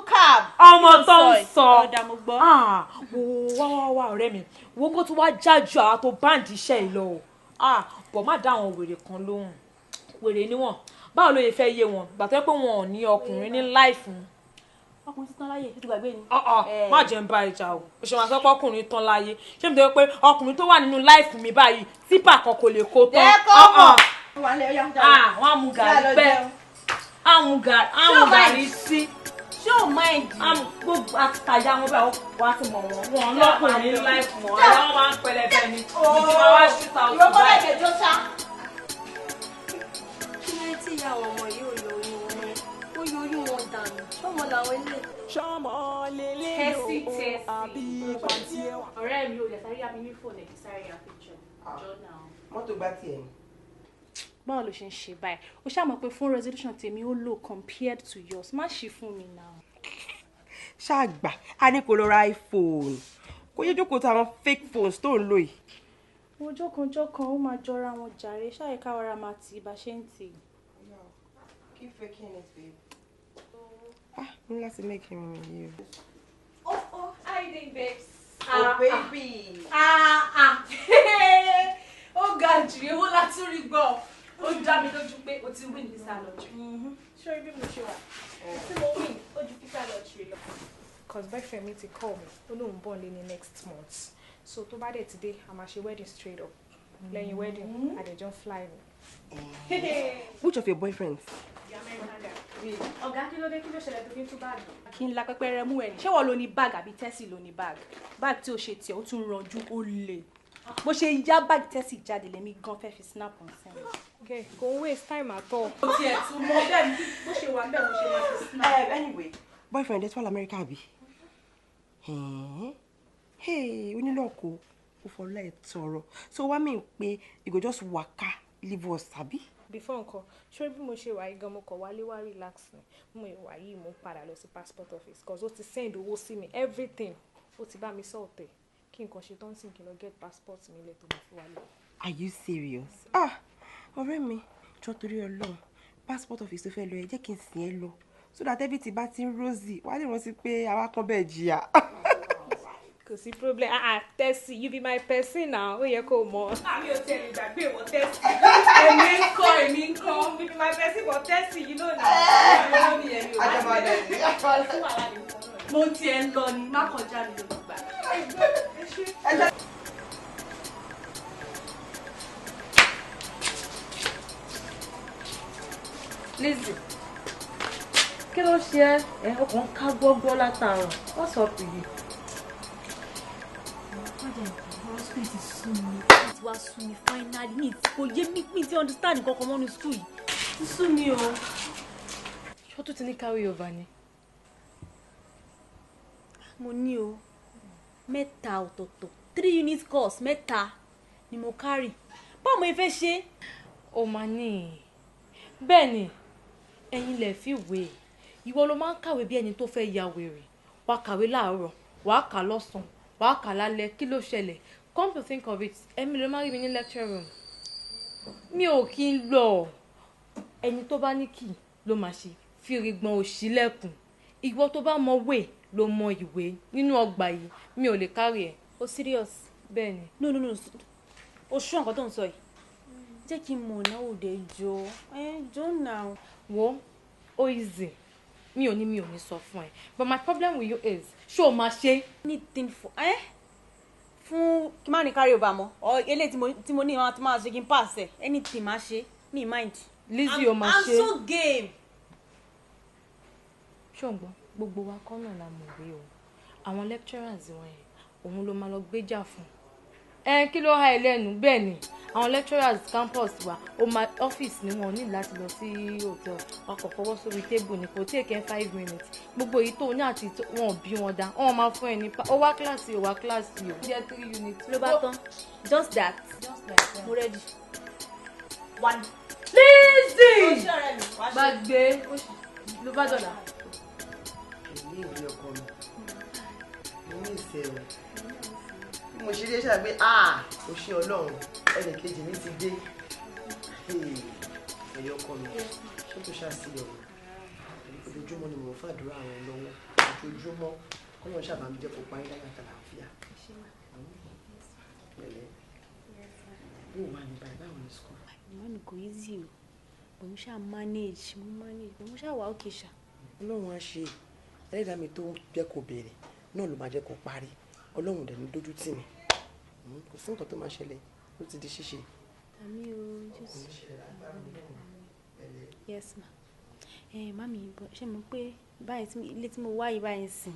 cab.
Ọmọ tó ń sọ.
Ọ̀dà mo gbọ́.
Ah, wo wá wá wá ọ̀rẹ́ mi, wo kó tó wá jájú àwa tó báǹdì iṣẹ́ yìí lọ o. Ah, bọ̀ má dá àwọn wèrè kan lóhùn. Wèrè níwọ̀n. Báwo ló yẹ fẹ́ yé wọn? Gbà tó yẹ pé wọn ò ní ọkùnrin ní láìfù.
Ọkùnrin ti tán láyé, ó ti gbàgbé ni.
Ọ̀ọ̀, má jẹ́ ń bá ìjà o. O ṣe máa sọ pé ọkùnrin tán láyé. Ṣé mi tó yẹ pé ọkùnrin tó wà nínú láìfù mi báyìí, típà kan kò lè kó tán.
Jẹ́ kó mọ̀.
Ah, wọ́n á mu gàrí pẹ́. Á mu gàrí sí.
Ṣé o mind?
Gbogbo àtàyà wọn báyìí wọ́n á ti mọ̀ wọ́n. Wọ́n lọ́kùnrin ní láìfù wọn. Àyà wọn máa ń pẹlẹbẹ ni. Ìdí wọn wá shoot out
Ìwọ kọ́
báyìí.
lẹ́jẹ̀ jó ṣá.
Kí ló dé tí ìyá àwọn ọmọ yìí ò yọ oyún wọn mọ́? Ó yọ oyún wọn dànù. Ṣọ́mọ làwọn ilé.
Ṣọmọ lélẹ̀
Tẹ́sí
o,
tẹ́sí.
àbí pàǹtí ẹ wà.
Ọ̀rẹ́ mi ò lè sáré yá mi ní fóònù ẹ̀ kí sáré ya picture. Jọ náà.
Mọ́tò gbá tiẹ̀ ni.
Báwo ló ṣe ń ṣe báyìí? O ṣáà mọ̀ pé phone resolution tèmi ó low compared to yours. Má ṣe fún mi náà.
Ṣáàgbà, a ní kó lọ ra iPhone. Kó yé jókòó táwọn fake phones tó ń lò yìí.
Ojókanjọ́kan ó máa jọra wọn jàre, ṣáà ká ọ̀rá máa tì í bá ṣe ń tì í.
Keep faking it, babe. Ah, mo ní láti make irun mi yìí o.
Oh, how you doing, babes?
Oh, baby.
Ah, ah. Ó ga jù, ewo la tún rí gbọ́. Ó dá mi lójú pé o ti win visa lottery. Ṣé bí mo ṣe wà? Tí mo win, ó ju visa lottery lọ.
Cause boyfriend mi ti call mi, ó lóun bọ̀ lé ní next month. So tó bá dẹ̀ ti dé, a máa ṣe wedding straight up. Lẹ́yìn wedding, a dẹ̀ jọ ń fly mi.
Which of your boyfriends?
The American guy. Ọ̀gá kí ló dé, kí ló ṣẹlẹ̀ tó fi ń tú báàgì? Kí n la pẹ́pẹ́rẹ́ mú ẹ ní. Ṣé wọ́n lo ní báàgì àbí Tẹ́sì ló ní báàgì? Báàgì tí o ṣe tiẹ̀, ó tún ranjú, ó le. Bó ṣe yá báàgì Tẹ́sì jáde lèmi gan fẹ́ fi snap on sẹ́yìn.
Okay, kò ń waste time at all.
Ó tiẹ̀ tún mọ bẹ́ẹ̀ ni bó ṣe wà bẹ́ẹ̀ mo ṣe máa fi snap.
Anyway, boyfriend ẹ tún wà l'Amẹ́ríkà àbí? Hey, onílọ́kọ̀ ó fọlá ẹ̀ tọrọ. So wá mi pé you go just waka leave us, àbí?
Before nǹkan, ṣé bí mo ṣe wà yìí gan, mo kàn wálé wá relax ni. Mo wà yìí, mo ń padà lọ sí passport office cause ó ti send owó sí mi, everything ó ti bá mi sort ẹ̀. Kí nǹkan ṣe tó ń sìn kí n lọ get passport mi lẹ̀ tó máa fi wálé.
Are you serious? Ah, ọ̀rẹ́ mi, jọ̀ọ́ torí Ọlọ́run, passport office tó fẹ́ lọ ẹ jẹ́ kí n sìn ẹ́ lọ. So that everything bá ti ń rosy, wàá lè rántí pé àwa kan bẹ́ẹ̀ jìyà.
Kò sí problem. Ah ah, Tẹ́sí, you be my person now, ó yẹ kó o mọ̀. Àmì ò tiẹ̀ lè gbàgbé ìwọ Tẹ́sí.
Èmi ń kọ́, èmi ń kọ́.
You be my person but Tẹ́sí, you know now.
Mo tiẹ̀ ń lọ ni, má kọjá mi ló gbà.
Lizzy, kí ló ṣe ẹ́? Ẹ ọkàn ká gbọ́gbọ́ látàárọ̀. What's up with you?
Ọ̀rọ̀ school ti sú mi, ó ti wá sú mi finally. Mi kò yé mi, mi ti understand nǹkan kan mọ́nu school yìí. Ti sú mi o.
Ṣé o tún ti ní carry over ni?
Mo ní o, mẹ́ta ọ̀tọ̀ọ̀tọ̀, 3 unit course mẹ́ta ni mo carry. Báwo mo fẹ́ ṣe?
O máa ní. Bẹ́ẹ̀ ni, ẹ̀yin lẹ̀ fi wé. Ìwọ ló máa ń kàwé bí ẹni tó fẹ́ ya wèrè. Wàá kàwé láàárọ̀, wàá kà lọ́sàn-án, wàá kà lálẹ́, kí ló ṣẹlẹ̀? Come to think of it, èmi ló máa rí mi ní lecture room. Mi ò kí ń lọ. Ẹni tó bá ní kì ló máa ṣe. Fìrìgbọ̀n ò ṣílẹ̀kùn. Ìwọ tó bá mọ wè ló mọ ìwé nínú ọgbà yìí, mi ò lè carry ẹ.
O serious?
Bẹ́ẹ̀ni.
No, no, no, o ṣú nǹkan tó ń sọ yìí. Jẹ́ kí n mọ̀ náà, òde jọ ẹ jọ náà.
Wo, ó easy, mi ò ní sọ fún ẹ, but my problem with you is, ṣé o máa ṣe?
Anything for ẹ fún kí má ní carry over mọ́ ọ, eléyìí tí mo ní ìwọ̀n tí máa ṣe kí n pass ẹ, anything máa ṣe, mi mind.
Lizzy, o máa ṣe.
I'm so game.
Ṣé o ń gbọ́? Gbogbo wa kọ́ náà la mọ̀ wí o. Àwọn lecturers wọn yẹn, òun ló máa lọ gbéjà fún ẹ. Kí ló há ẹ lẹ́nu? Bẹ́ẹ̀ ni, àwọn lecturers campus wa, ó máa ọ́fíìsì ni, wọn ò ní láti lọ sí hotel. Wọn kò fọwọ́ sórí table ní, kò take ẹ 5 minutes. Gbogbo èyí tó ní àti wọn ò bí wọn dá, wọn máa fún ẹ ní ó wá kíláàsì, ó wá kíláàsì o. Jẹ́ three units.
Ló bá tán, just that.
Just like that.
Mo ready. One.
Lizzy, gbàgbé ló bá dọ̀là.
Èmi ìlú ọkọ mi, mo ní ìṣe o. Bí mo ṣe dé ṣàgbé, ah, o ṣe Ọlọ́run, ẹnì kejì mi ti dé. Ẹ̀yọ ọkọ mi, ṣé kò ṣáà sí ọ̀rọ̀? Ojoojúmọ́ ni mò ń fàdúrà ràn lọ́wọ́, ojoojúmọ́, kọ́lọ́run ṣàbàmì jẹ́ kó parí láyọ̀ àtàlàáfíà. Pẹ̀lẹ́, bó wà ní báyìí? Báwo ní school?
Ìmọ̀ mi kò easy o, but mo ṣáà manage, mo manage, mo ṣáà wà okay ṣá.
Ọlọ́run á ṣe. Ẹlẹ́dàá mi tó jẹ́ kó bẹ̀rẹ̀ náà ló máa jẹ́ kó parí. Ọlọ́run dẹ̀ ní dójú tì mí. Kò sí nǹkan tó máa ṣẹlẹ̀, ó ti di ṣíṣe.
Àmín o, Jésù. Yes ma. Ẹ mami, ṣé mo pé báyìí tí ilé tí mo wá yìí báyìí sìn,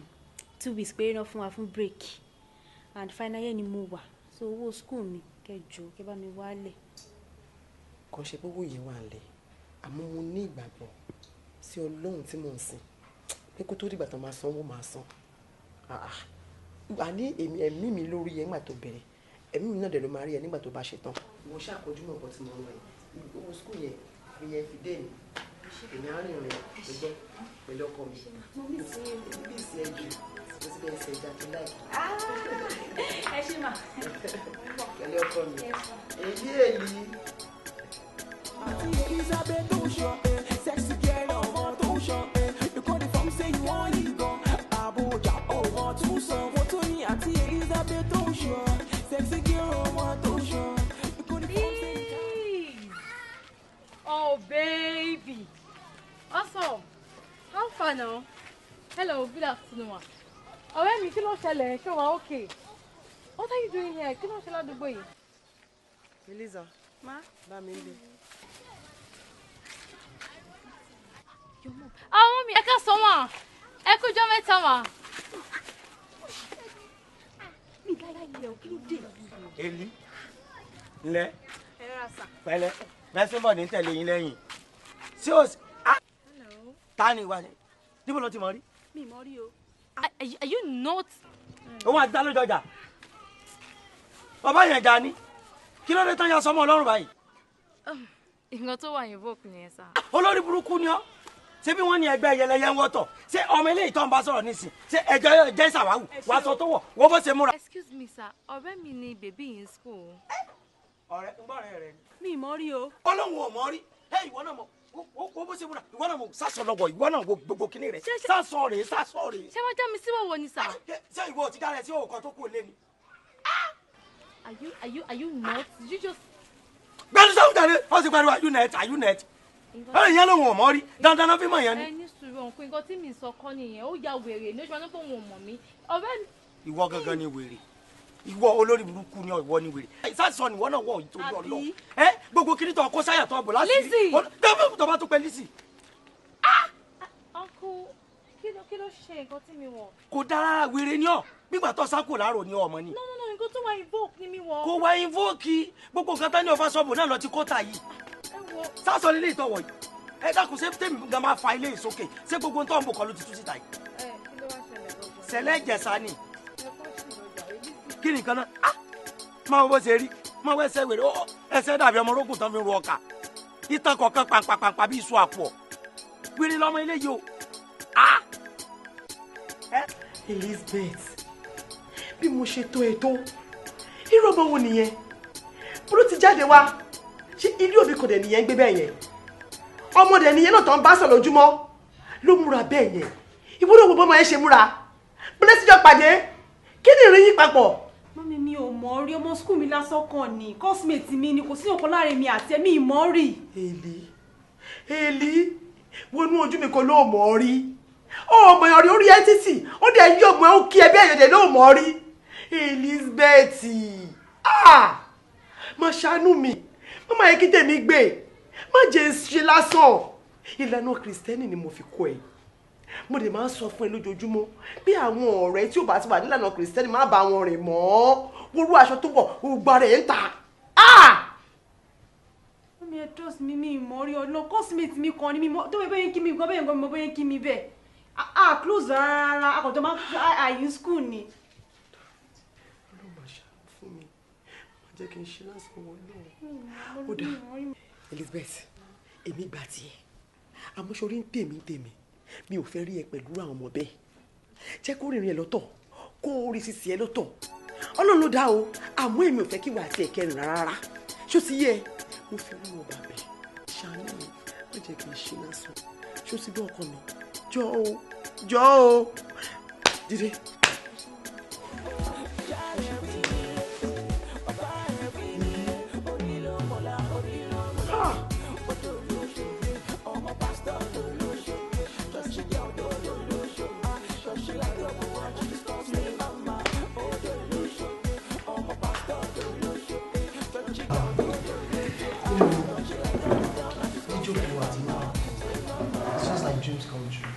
2 weeks péré náà fún wa fún break, and final year ni mo wà, so owó school mi, kẹjọ kẹ bá mi wálẹ̀.
Kàn ṣe pé owó yẹn wà lẹ̀, àmọ́ mo ní ìgbàgbọ́ sí Ọlọ́run tí mò ń sìn pé kó tó dìgbà tó máa san owó, máa san. Àní èmi, ẹ̀mí mi lórí ẹ nígbà tó bẹ̀rẹ̀, ẹ̀mí mi náà dẹ̀ ló máa rí ẹ nígbà tó bá ṣe tán. Mo ṣàkójú mọ̀ nǹkan tí mo rán ẹ. Owó school yẹn fi yẹn fi dé mi, èmi á rìn rìn gbogbo pẹ̀lú ọkọ mi.
Mo miss yín.
Miss ẹ jù. Mo ti bẹ̀rẹ̀ ṣe ẹja tó láì.
Ẹ ṣé mà.
Pẹ̀lú ọkọ mi, èyí èyí.
Elizabeth tó ṣọ, sexy girl, ọmọ tó ṣọ, you call the form say you want it gan, Abuja ọmọ tún sọ, wọ́n tún ní àti Elizabeth tó ṣọ, sexy girl, ọmọ tó ṣọ, you call the form say you.
Oh, baby. Awesome. How far now? Hello, good afternoon, ma. Ọ̀rẹ́ mi, kí ló ṣẹlẹ̀? Ṣé wàá okay? What are you doing here? Kí ló ń ṣe ládùúgbò yìí?
Eliza.
Ma.
Bá mi ń bẹ.
Àwọn mi, ẹ ká sọ wọn. Ẹ kújọ́ mẹ́ta mà.
Mi láyà yẹ o, kí ló dé?
Eli ńlẹ.
Ẹ rà sà.
Pẹ̀lẹ́, bẹsẹ bọ ní tẹ̀lé yín lẹ́yìn sí o. Ta ni wà ní níbo ló ti mọ rí?
Mi mọ rí o.
Are you not?
Òun àti ta ló jọjà bàbá yẹn jà ní. Kí ló dé tán ya sọmọ Ọlọ́run báyìí?
Nǹkan tó wà invoke nìyẹn sá.
Olórí burúkú ni ọ. Ṣé bí wọ́n ní ẹgbẹ́ yẹlẹyẹ ń wọ́tọ̀? Ṣé ọmọ eléyìí tó ń bá sọ̀rọ̀ nísìn, ṣé ẹjọ́ jẹ́ ìsàwáwù wàá sọ tó wọ̀ wọ́n bó ṣe múra?
Excuse me sir, ọ̀rẹ́ mi ni baby in school.
Ọ̀rẹ́ ń gbọ́ ọ̀rẹ́ rẹ ni.
Mi mọ rí o.
Ọlọ́run ò mọ̀ rí ẹ. Ìwọ náà mọ̀ wo bó ṣe múra. Ìwọ náà mọ̀ sásọ lọ́wọ́. Ìwọ náà wo gbogbo kíní rẹ̀, sásọ rèé, sásọ rèé.
Ṣé wọ́n já mi sí wọ̀wọ̀ ni sir?
Ṣé ìwọ ò ti dára ẹ sí òkò tó kù lé ni?
Are you not? Did you just?
Gbẹ́nu sọ́hún jáde. Wọ́n ti pariwo, "Are you net? Are you net?" Ọ̀rẹ́ yẹn lòun ò mọ̀ rí dandan náà fi mọ̀ yẹn ni.
Ẹ ní sùúrù ọ̀nkú, nǹkan tí mi sọ kọ́ nìyẹn. Ó ya wèrè ní oṣù máa ń pọ̀, òun ò mọ̀ mí. Ọ̀rẹ́ mi.
Ìwọ gangan ni wèrè. Ìwọ olórí burúkú ni ìwọ ni wèrè. Sásọ ni ìwọ náà wọ ìtòjú ọlọ ẹ. Gbogbo kiri tó kó sáyà tó bò láti
Lizzy!
tó bá tó pẹ́ Lizzy.
Uncle, kí ló ṣe nǹkan tí mi wọ̀?
Kò dára, wèrè ni ọ. Gbígbà tó sákò láàrò ni ọmọ ni.
No, no, no, nǹkan tó wà invoke ni mi wọ̀.
Kò wá invoke. Gbogbo nǹkan tán ní ọfà sọ́ọ̀bù náà lọ ti kó tà yìí.
Ẹ wo.
Sásọ nílé ìtọ̀wọ̀ yìí. Ẹ dákun, ṣé tèmi gan máa fa ilé ìsókè? Ṣé gbogbo tó ń bò kọ́ ló ti tú síta yìí?
Ẹ kí ló wá ṣẹlẹ̀ gangan?
Ṣẹlẹ̀ ìjẹsà ni.
Ẹ kọ́ sí lọ́jà èyí.
Kí nìkan náà? Ah, máa wo bó ṣe rí, máa wọ ẹsẹ̀ wèrè. Ó ẹsẹ̀ dàbí ọmọ orógùn tán fi ru ọkà, ìtàn kọ̀ọ̀kan pàǹpàpàǹpà bí iṣu àpò. Wèrè lọ́mọ ilé yìí o. Ah, ẹ.
Elizabeth, bí mo ṣe tó ẹ tó, irú ọmọ wo nìyẹn? Bó ló ti jáde wá? Ṣé ilé òbí kò dẹ̀ nìyẹn ń gbé bẹ́ẹ̀ yẹn? Ọmọ dẹ̀ nìyẹn náà tó ń bá sọ̀ lójúmọ́. ló múra bẹ́ẹ̀ yẹn. Ìwúlò gbogbo ọmọ yẹn ṣe múra. Bílẹ̀sì jọ pàdé. Kí ni ìrìn yín papọ̀?
Mummy, mi ò mọ̀ rí. Ọmọ school mi lásán kan ni, coursemate mi ni, kò sí ọ̀kan láàrin mi àti ẹ̀mí ìmọ̀ rí.
Èlì, Èlì, wọnú ojú mi kan ló mọ̀ rí. Ó mọ̀ rí orí ẹ títì, ó dẹ̀ yí ọmọ ẹ ó kí ẹ bí ẹ̀yọ̀dẹ̀ ló mọ̀ rí. Elizabeth, ah, má ṣàánú mi, má má yẹ kí tèmi gbé, má jẹ́ ṣe lásán. Ìlànà Kìrìsìtẹ́nì ni mo fi kọ́ ẹ. Mo dẹ̀ máa ń sọ fún ẹ lójoojúmọ́ bí àwọn ọ̀rẹ́ tí ò bá ti wà nílànà Kìrìsìtẹ́nì má bá wọn rìn mọ́. Wọ́n rú aṣọ tó wọ̀, gbogbo ara ẹ̀ ń ta. Ah!
Mummy, ẹ trust mi, mi ìmọ̀ rí ọ̀nà coursemate mi kan ni mi mọ̀ tó bẹ́ẹ̀ kí mi gan bẹ́ẹ̀ gan mi mọ̀ bẹ́ẹ̀ kí mi bẹ́ẹ̀. Ah, close rárá, akọ̀jọ́ máa ń àyè school ni.
Ọlọ́run máa ṣàánú fún mi, má jẹ́ kí n ṣe lásán wọ náà. Ó dáa, Elizabeth, èmi gbà tiẹ̀, àmọ́ sórí ń tèmi tèmi, mi ò fẹ́ rí ẹ pẹ̀lú àwọn ọmọ bẹ́ẹ̀. Jẹ́ kó rìnrìn ẹ lọ́tọ̀, kó rí sísì ẹ lọ́tọ̀. Ọlọ́run ló dá o, àmọ́ èmi ò fẹ́ kí ìwà àti ẹ̀kẹ́ rìn rárá. Ṣó ti yé ẹ? Mo fi ọlọ́run ọba bẹ̀, ṣàánú mi, má jẹ́ kí n ṣe lásán. Ṣó ti gbọ́ ọkọ mi? Jọ o, jọ o, dìde.
It's just like dreams come true.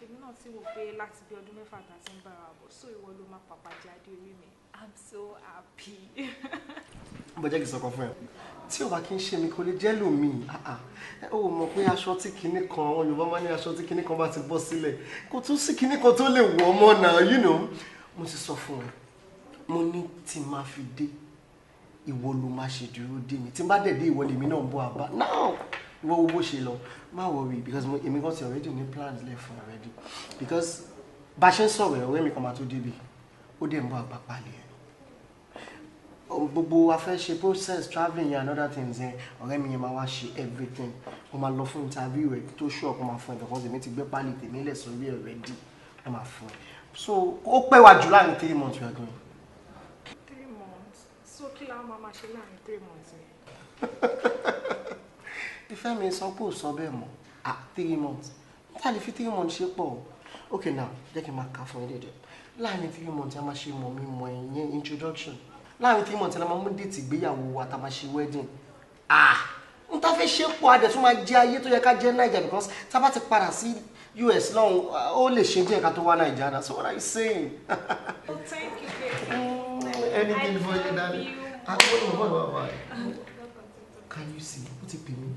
Èmi náà ti wò pé láti bí ọdún 6 tá a ti ń bára bọ̀, so ìwọ ló máa pàpà jáde orí mi. I'm so happy.
Bó jẹ́ kí n sọ̀kan fún ẹ. Tí ò bá kí n ṣe mi kò lè jẹ́ lòmíì. Ó mọ̀ pé aṣọ tí kinní kan, àwọn Yorùbá máa ní aṣọ tí kinní kan bá ti bọ́ sílẹ̀. Kò tún sí kinní kan tó lè wọ̀ ọmọ náà, you know. Mo ti sọ fún ẹ. Mo ní tí máa fi dé, ìwọ ló máa ṣe dúró dé mi. Tí n bá dẹ̀ dé ìwọ lèmi náà ń bọ̀ àbá. Now! Ìwọ wo bó ṣe lọ, má worry because èmi kan ti already ní plans left for already. Because bá ṣe ń sọ̀rọ̀ ọ̀rẹ́ mi kan máa tó débi, ó dẹ̀ ń bọ̀ àgbà palẹ̀ ẹ̀. Gbogbo a fẹ́ ṣe process travelling yẹn and other things yẹn, ọ̀rẹ́ mi yẹn máa wá ṣe everything. Mo máa lọ fún interview rẹ̀ tó ṣú ọkọ̀ máa fún ẹ because èmi ti gbé pálí tèmi lẹ̀ sórí already, wọ́n máa fún ẹ. So ó pẹ́ wá jù láàrin 3 months we are going.
3 months? So kí la máa ṣe láàrin 3 months yẹn?
Ìfẹ́ mi sọ pé ò sọ bẹ́ẹ̀ mọ́. Ah, 3 months. Níta lè fi 3 months ṣe pọ̀. Okay now, jẹ́ kí n máa kà fún ẹ dédé. Láàrin 3 months a máa ṣe mọ̀ mi mọ̀ ẹ̀yẹn introduction. Láàrin 3 months a máa mú déètì ìgbéyàwó wa tá a máa ṣe wedding. Ah! N ta fẹ́ ṣe pọ̀, a dẹ̀ tún máa jẹ ayé tó yẹ ká jẹ́ Naija because tá a bá ti padà sí US lọ́hùn, ó lè ṣe díẹ̀ ká tó wá Naija náà. So what are you saying?
Oh, thank you, baby.
Anything for you, darling. Ah, what? Can you see? Ó ti pè mí.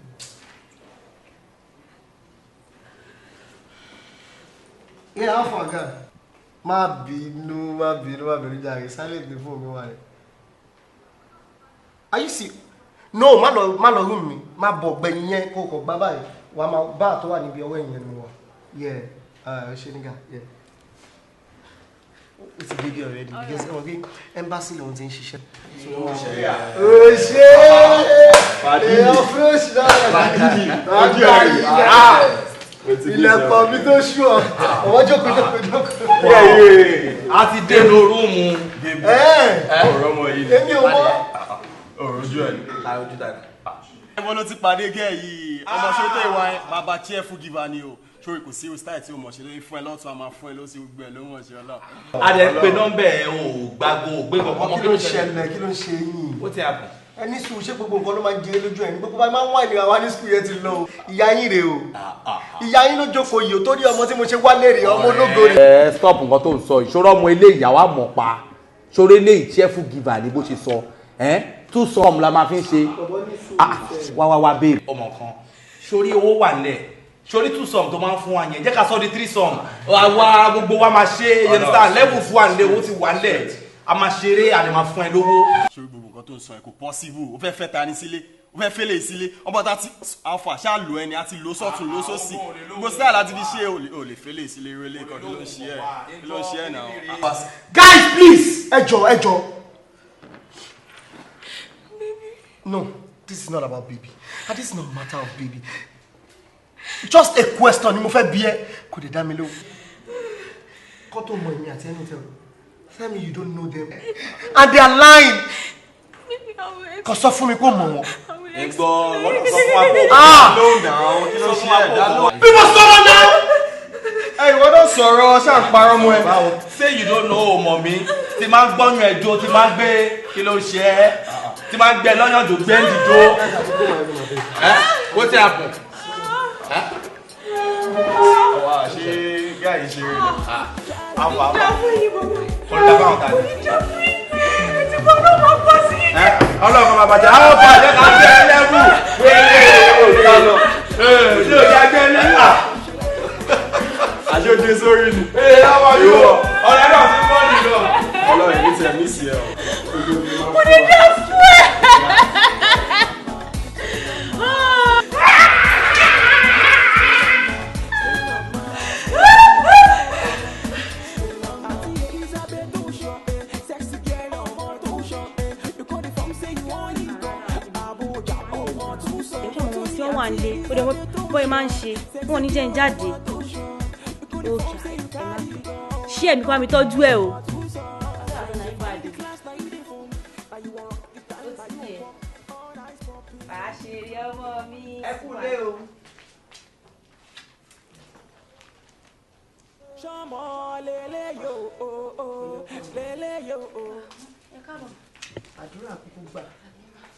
Yeah, how far, guy? Má bínú, má bínú, má bínú jàre. Silent ni phone mi wà rẹ̀. Are you see? No, má lọ room mi. Má bọ̀ gbẹ̀yìn yẹn kó kọ̀ gbá báyìí. Wà á máa bá àtọ́ wà níbi ọwọ́ ẹ̀yìn ẹnu wa. Yeah, ṣe nígà, yeah. It's baby already because okay, embassy lòun ti ń ṣiṣẹ́.
Ó
ṣe èèyàn fresh náà. Ilẹ̀kùn mi tó ṣú ọ, ọwọ́ jókòó jókòó jókòó.
A ti dé inú rúùmù. Ọ̀rọ̀ ọmọ yìí ni.
Èmi ò mọ̀.
Ọ̀rọ̀ ojú ẹ̀ ni. Ojú ta ni. Ẹ̀wọ̀n ló ti pàdé gẹ́ yìí. Ọmọ ṣe tó ìwà ẹ̀ bàbá cheerful giver ni o. Sórí kò sí irú style tí o mọ̀ ṣe lórí fún ẹ lọ́tún, a máa fún ẹ lọ́sí gbogbo ẹ̀ ló mọ̀ ṣe ọlọ́.
A dẹ̀ ń pe nọ́mbà ẹ̀ o gbàgbó o gbé kankan.
Kí ló ń ṣẹlẹ̀? Kí ló ń ṣe yín?
Ó ti àpò.
Ẹ ní sùúrù, ṣé gbogbo nǹkan ló máa ń jẹ lójú ẹ̀ ní gbogbo bá máa ń wá ìnira wa ní sùkúl yẹn ti lọ o. Ìyá yín rèé o. Ìyá yín ló jókòó yìí o torí ọmọ tí mo ṣe wálé rèé, ọmọ ológo rèé.
Ẹ stop nǹkan tó ń sọ ìṣòro ọmọ ilé ìyàwó àmọ̀ pa ṣòro ilé cheerful giver ni bó ṣe sọ ẹ́ two sum la máa fi ń ṣe wá wá wá babe. Ọmọ kan sórí owó wà nílẹ̀ sórí 2 sum tó máa ń fún wa yẹn jẹ́ ká sọ di 3 sum àwa gbogbo wa máa ṣe yẹn star level fún wa nílẹ̀ owó ti wà nílẹ̀ a máa ṣeré a lè máa fún ẹ lówó.
Sórí gbogbo nǹkan tó ń sọ ẹ kò possible, o fẹ́ fẹ́ ta ni sílé, o fẹ́ fẹ́lẹ̀ sílé, ọmọ ta ti alpha ṣáà lò ẹni àti lò sọ́tún lò sósì gbogbo style láti fi ṣe o lè fẹ́lẹ̀ sílé eré ilé kan kí ló ń ṣe ẹ kí ló ń ṣe ẹ náà.
Guys please, ẹ jọ̀ọ́ ẹ jọ̀ọ́. No, this is not about baby. And this is not a matter of baby. Just a question ni mo fẹ́ bi ẹ́, kò dé dá mi lóhùn. Kọ́ tó mọ èmi àti ẹnu tẹ o. Tell me you don't know them. And they are lying. Kò sọ fún mi kó mọ̀ wọ́n.
Ẹ gbọ́, wọ́n náà sọ fún wa pé
Ah!
lóhùn náà, kí ló ṣe ẹ̀ dá lóhùn.
Bí mo sọ̀rọ̀ náà.
Ẹ ìwọ náà sọ̀rọ̀ ṣáà ń parọ́ mọ́ ẹ. Say you don't know ọmọ mi, tí máa ń gbọ́yàn ẹjọ́, tí máa ń gbé kí ló ṣe ẹ́, tí máa ń gbẹ lọ́yàn tó gbé ń dìjọ́. Ẹ́ wetin happen? Wà á ṣe gáà yìí ṣe rí lọ. Àwọn àwọn olùdàbà àwọn tàbí. Ọlọ́run máa bàjẹ́, àwọn bàjẹ́ ká gbé ẹlẹ́rù. Wéèrè lọ. Ṣé o jẹ́ gbé ẹlẹ́rù?
Àṣé sórí ni.
Ee, àwọn yóò ọ̀rẹ́ náà ti bọ́ nìlọ.
Ọlọ́run ní tiẹ̀ mí sí ẹ o.
Mo ní dá fún ẹ.
Tí wọ́n wà nílé ó dẹ̀ bọ́ ẹ máa ń ṣe wọn ò ní jẹ́ ń jáde. Ókè, ẹ má pẹ́. Ṣé ẹ̀mí kó bá mi tọ́jú ẹ o.
Àṣírí ọmọ mi.
Ẹ kú lé o.
Ṣọmọ lélẹ́yò o, lélẹ́yò o.
Àdúrà kúkú gbà,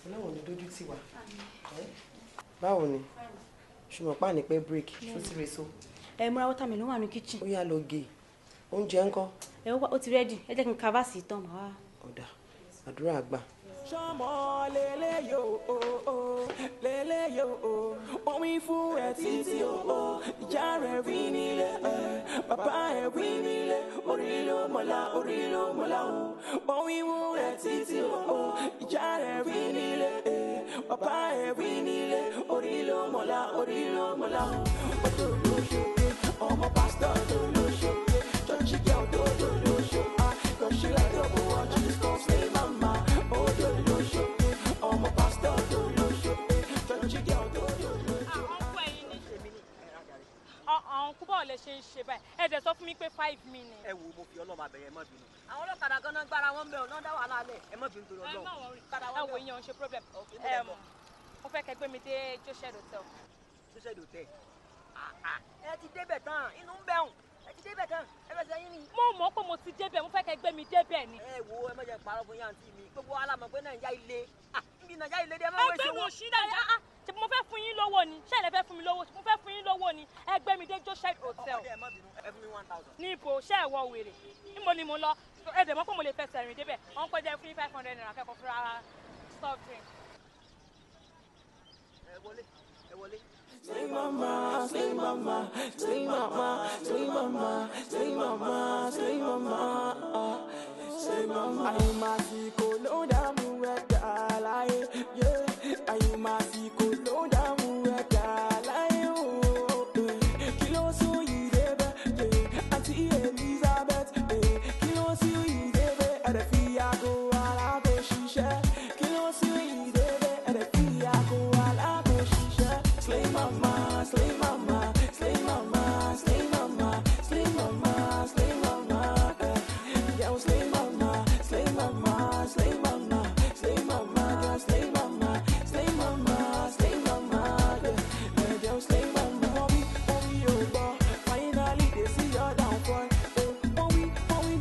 Ọlọ́run ò ní dójú tì wá. Báwo ni? Ṣùgbọ́n pa ní pẹ́ break, ṣó ti rè so?
Ẹ múra watermelon wà ní kitchen.
Ó yá lọ gé. Oúnjẹ ńkọ́?
Ẹ ó ti ready, ẹ jẹ́ kí n kavasi tán màá wá.
Ọ̀dà, àdúrà gbà.
Ṣọmọ lélẹ́yò o, lélẹ́yò o. Wọ́n wí fún ẹ títí o, ìyá rẹ̀ wí nílé, bàbá ẹ̀ wí nílé, orí ló mọ̀lá, orí ló mọ̀lá o. Wọ́n wí fún ẹ títí o, ìyá rẹ̀ wí nílé, bàbá ẹ̀ wí nílé, orí ló mọ̀lá, orí ló mọ̀lá o. Odò ló ṣe, ọmọ pásítọ̀ tó ló ṣe, church girl tó ló ṣe, cause she like double one, she just gon' slay mama. Odò ló ṣe, ọmọ pásítọ̀ tó ló ṣe, church girl tó ló ṣe.
Àwọn kú báwo lẹ ṣe ń ṣe báyìí? Ẹ dẹ̀ sọ fún mi pé 5 minutes.
Ẹ wo, mo fi Ọlọ́run abẹ̀yẹ, ẹ má bínú. Àwọn ọlọ́kadà gan-an gbára wọn bẹ̀ ọ́ náà dá wàhálà lẹ̀, ẹ má bínú torí
Ẹ
Ọlọ́run.
má worry. Ẹ wo, ìyẹn ò ń ṣe problem. Mo fẹ́ kẹ́ gbé mi dé Joshed Hotel.
Joshed Hotel. Ẹ ti débẹ̀ tán, inú ń bẹ̀rùn. Ẹ ti débẹ̀ tán, ẹ fẹsẹ̀ yín ni.
Mo mọ̀ pé mo ti débẹ̀, mo fẹ́ kẹ́ gbé mi débẹ̀ ni.
Ẹ wo, ẹ má jẹ́ parọ́ fún yàntí mi. Gbogbo wa la mọ̀ pé Nàìjíríà ilé. Níbi Nàìjíríà ilé dé, ẹ má wọ́n ṣe
Ẹgbẹ́
wọ́n.
wo sí Nàìjíríà? Ṣé mo fẹ́ fún yín lówó ni? Ṣé ẹ lè fẹ́ fún mi lówó? Mo fẹ́ fún yín lówó ni. Ẹ gbé mi dé Joshed Hotel.
Ẹ má bínú, ẹ fún mi 1,000.
Ní ibo, ṣé ẹ wọ wèrè? Níbo ni mo lọ? Ẹ dẹ̀ mọ̀ pé mo lè fẹsẹ̀ rìn débẹ̀. Wọ́n pẹ́ jẹ́ fún yín 500 naira kẹ́kọ̀ọ́ fúnra soft drink.
Ẹ wọlé, ẹ wọlé.
Slay mama, slay mama, slay mama, slay mama, slay mama, slay mama, slay mama. Àyùmásìkò ló ń dààmú ẹ̀dá láyé, yeah. Àyùmásìkò ló ń dààmú ẹ̀dá láyé, oh, eh. Kí ló sún yìí débẹ̀, yeah. Àǹtí Elizabeth, eh. Kí ló sún yìí débẹ̀, ẹ̀rẹ̀ fi aago aláàbò ṣiṣẹ́. Kí ló sún yìí débẹ̀, ẹ̀rẹ̀ fi aago aláàbò ṣiṣẹ́. Slay mama, slay mama, slay mama, slay mama, slay mama, slay mama, eh. Yeah, slay mama, slay mama, slay mama, slay mama, girl, slay mama, slay mama, slay mama, yeah. Eh, girl, slay mama. Wọ́n wí ò gbọ́, finally they see your downfall. Eh, wọ́n wí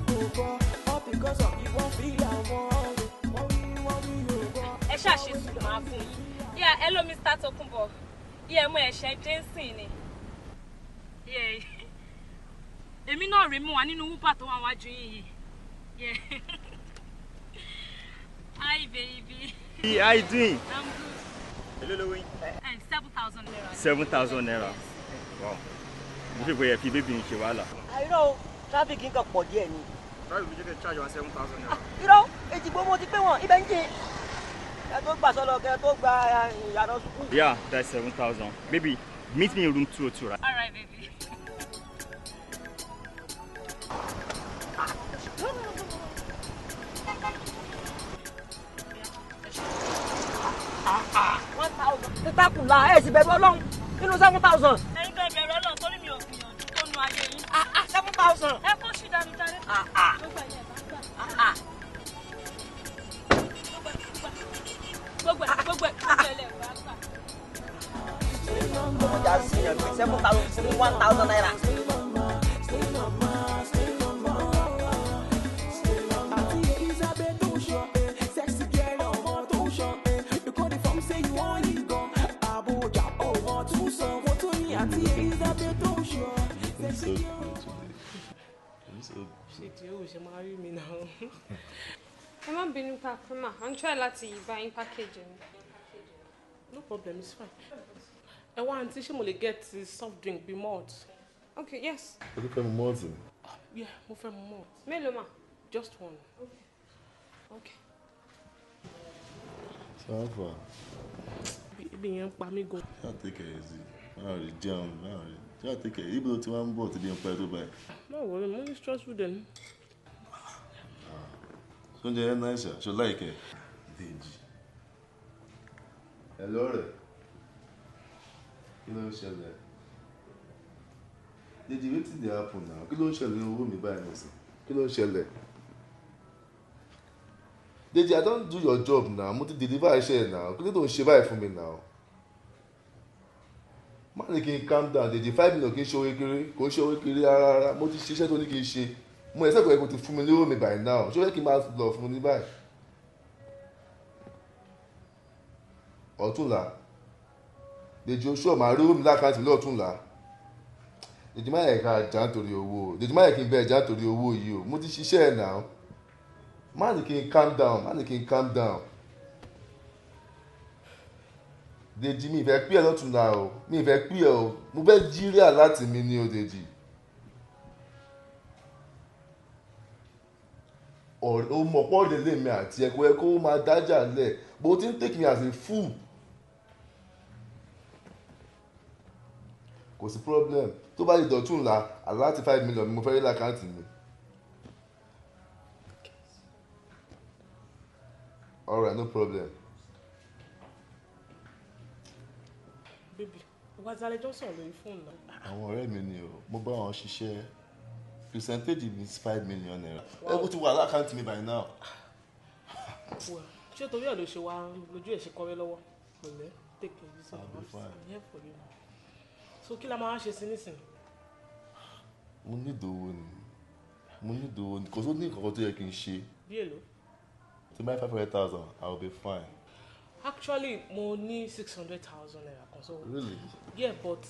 kò gbọ́, all because of you won't feel àwọn. Wọ́n wí ò gbọ́.
Ẹ ṣàṣe sùn máa fún yín. Yeah, hello Mr. Tokunbo. Yeah, mo ẹ̀ṣẹ̀ Jensen ni. Yeah. Èmi náà rèé mú wa nínú Uber tó wà wájú yín yìí. Yeah. Hi baby.
Hey, how you doing?
I'm good.
Hello, lówó yín.
7,000 naira.
7,000 naira. Wow. Mo ṣe pé ẹ fi bébì ń ṣe wàhálà.
Àìrọ́ o, tráfíkì nǹkan pọ̀ díẹ̀ ni.
Traffic mi jẹ́ kẹ́ charge wa 7,000 naira.
Irọ́, Èjìgbò mo ti pé wọn, ibẹ̀ ń jìn. Kẹ́ tó gbà sọ́lọ, kẹ́ tó gba ìyànà sukùl.
Yeah, that's 7,000. Baby, meet me in room 202, right?
All right, baby.
Títákùn la ẹ̀ sì bẹ̀rù Ọlọ́run nínú 7,000.
7,000.
Ẹ kó ṣì dànù jáde. Gbogbo ẹ̀ bá gbà. Gbogbo ẹ̀ gbogbo ẹ̀ bá gbà.
Ọjà sí yàn pé 7,000 fún 1,000 naira.
So good today. I'm so good.
Ṣé tí o ṣe máa rí mi náà?
Ẹ má bínú pa Prima, I'm trying láti bá yín package mi.
No problem, it's fine. Ẹ wá àǹtí, ṣé mo lè get soft drink bíi malt?
Okay, yes.
O tún fẹ́ mu malt ni?
Yeah, mo fẹ́ mu malt.
Mélòó mà?
Just one.
Okay.
So how far?
Ibi yẹn ń pa mí gan.
Ṣáà take it easy. Máa rí jẹun, máa rí. Ṣáà take it. Ibi tó ti wá ń bọ̀ ti di ń pẹ́ tó báyìí.
Má worry, mo ní stressful dẹ̀ ni.
Ṣóúnjẹ yẹn náà ṣá, ṣo láìkẹ́? Dèjì. Ẹ lọ́rẹ̀. Kí ló ń ṣẹlẹ̀? Dèjì, wetin dey happen now? Kí ló ń ṣẹlẹ̀ ní owó mi báyìí nísìn? Kí ló ń ṣẹlẹ̀? Dèjì, I don do your job now. Mo ti deliver iṣẹ́ ẹ̀ now. Kí ló tó ń ṣe báyìí fún mi now? Má ní kí n calm down, Dèjì. 5 million kì í ṣe owó kéré, kò ń ṣe owó kéré rárá. Mo ti ṣiṣẹ́ tó ní kí n ṣe. Mo ẹ̀sẹ̀ kò yẹ kó ti fún mi lówó mi by now. Ṣé ó yẹ kí n máa lọ fún un ní báyìí? Ọ̀túnla. Dèjì, oṣù ọ̀ máa rí owó mi lákàntì mi lọ́túnla. Dèjì, má yẹ ká jà nítorí owó. Dèjì, má yẹ kí n bẹ jà nítorí owó yìí o. Mo ti ṣiṣẹ́ ẹ̀ now. Má ní kí n calm down, má ní kí n calm down. Dèjì, mi ìfẹ́ pí ẹ lọ́túnla o, mi ìfẹ́ pí ẹ o, mo fẹ́ jíríà láti mi ní o, Dèjì. O mọ̀ pọ́ lélẹ̀ mi àti ẹ kó ẹ kó máa dájà lẹ̀, but o ti ń take me as a fool. Kò sí problem, tó bá di dọ̀túnla, àláti 5 million mi mo fẹ́ rí lákàntì mi. All right, no problem.
Baby, wá sáré jọ sọ̀rọ̀ lórí fóònù náà.
Àwọn ọ̀rẹ́ mi ni o, mo bá wọn ṣiṣẹ́. Percentage mi is 5 million naira. Ẹ kó ti wà lákàntì mi by now.
Well, ṣé torí ẹ̀ ló ṣe wá lójú ẹ̀ ṣe kọ́rẹ́ lọ́wọ́? Pẹ̀lẹ́, take it easy.
I'll be fine.
I'm here for you. So kí la máa ṣe sí nísìnyí?
Mo ní ìdòwò ni. Mo ní ìdòwò ni. Kò sí ní nǹkan tó yẹ kí n ṣe.
Bí èlò?
To buy 500,000, I will be fine.
Actually, mo ní 600,000 naira kan so.
Really?
Yeah, but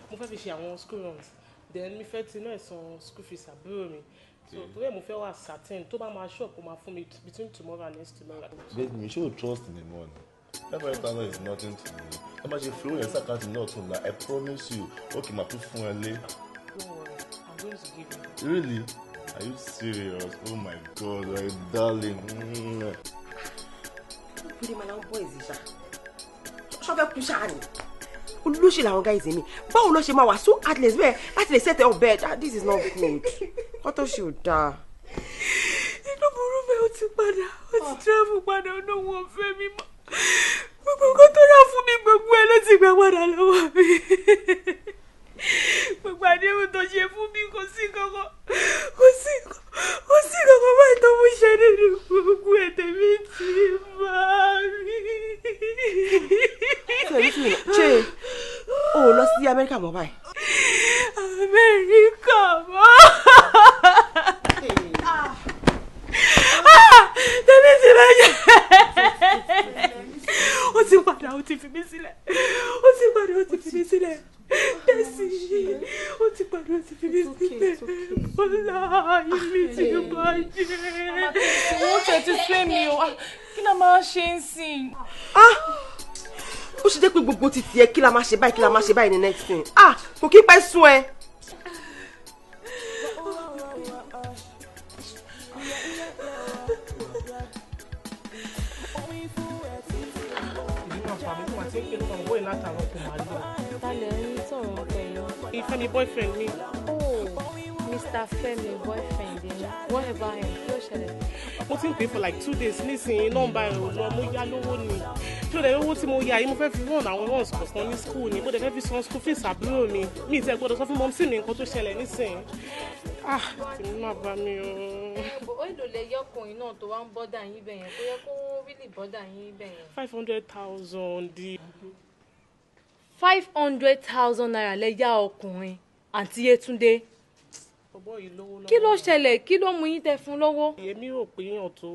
mo fẹ́ fi ṣe àwọn school runs. Then mi fẹ́ ti náà san school fees àbúrò mi. So torí ẹ̀ mo fẹ́ wà certain tó bá máa shop ó máa fún mi between tomorrow and next tomorrow.
Baby, you should trust me more. 500,000 is nothing to me. Ẹ má ṣe fi owó yẹn sàkáǹtì náà tún la. I promise you, okay, màá tún fún ẹ lé.
Don't worry, I'm going to give you.
Really? Are you serious? Oh my God, my darling.
Péré máa ń bọ́ èzì ṣá. Ṣọ́ fẹ́ kú ṣáà ni. Olóṣì làwọn guys mi. Báwo ló ṣe máa wà so heartless bẹ́ẹ̀ láti lè set up bed? This is not good. Kọ́tọ̀ ṣe ò dáa.
Inú burú mi ò ti padà, ó ti travel padà, ó náà wọ́n fẹ́ mi mọ́. Gbogbo nǹkan tó rà fún mi gbogbo ẹ ló ti gbà padà lọ́wọ́ mi. Gbogbo àdéhùn tó ṣe fún mi kò sí kankan, kò sí kankan báyìí tó mú ṣe nínú gbogbo ètè mi ti bá mi.
Ṣé o ò lọ sí Amẹ́ríkà mọ́ báyìí?
Amẹ́ríkà mọ́. Tèmi ti bàjẹ́. Ó ti padà, ó ti fi mí sílẹ̀. Ó ti padà, ó ti fi mí sílẹ̀. Tẹ̀sí, ó ti padà, ó ti fi mí sílẹ̀. Ọlá, ìmí ti bàjẹ́.
Owó tẹ̀ ti sú èmi o, kí la máa ṣe ń sìn?
Ó ṣe jẹ́ pé gbogbo ti tiẹ̀ kí la máa ṣe báyìí, kí la máa ṣe báyìí ní next thing. Ah, kò kí pẹ́ sún ẹ.
Ìfẹ́ boyfriend mi.
Oh, Mr. Femi boyfriend yẹn. What about him? Kí ló ṣẹlẹ̀?
Mo ti ń pè for like 2 days nísìnyí, nọ́mbà ẹ̀ ò lọ. Mo yá lówó ni. Tí ó dẹ̀ owó tí mo yá yìí, mo fẹ́ fi run àwọn runs kọ̀ọ̀kan ní school ni. Mo dẹ̀ fẹ́ fi san school fees àbúrò mi. Mi ì tẹ́ gbọ́dọ̀ sọ fún mumsy mi nǹkan tó ṣẹlẹ̀ nísìnyí. Ah, tèmi má bá mi o.
Ó èlò lẹ yẹ ọkùnrin náà tó wá ń bother yín bẹ̀yẹn? Kó yẹ kó really bother yín bẹ̀yẹn.
500,000 di.
₦500,000 lẹ yá ọkùnrin, àǹtí Yétúndé?
Bọ̀bọ́ yìí lówó lọ́wọ́.
Kí ló ṣẹlẹ̀? Kí ló mú yín tẹ fún lọ́wọ́?
Èmi rò pé èèyàn tó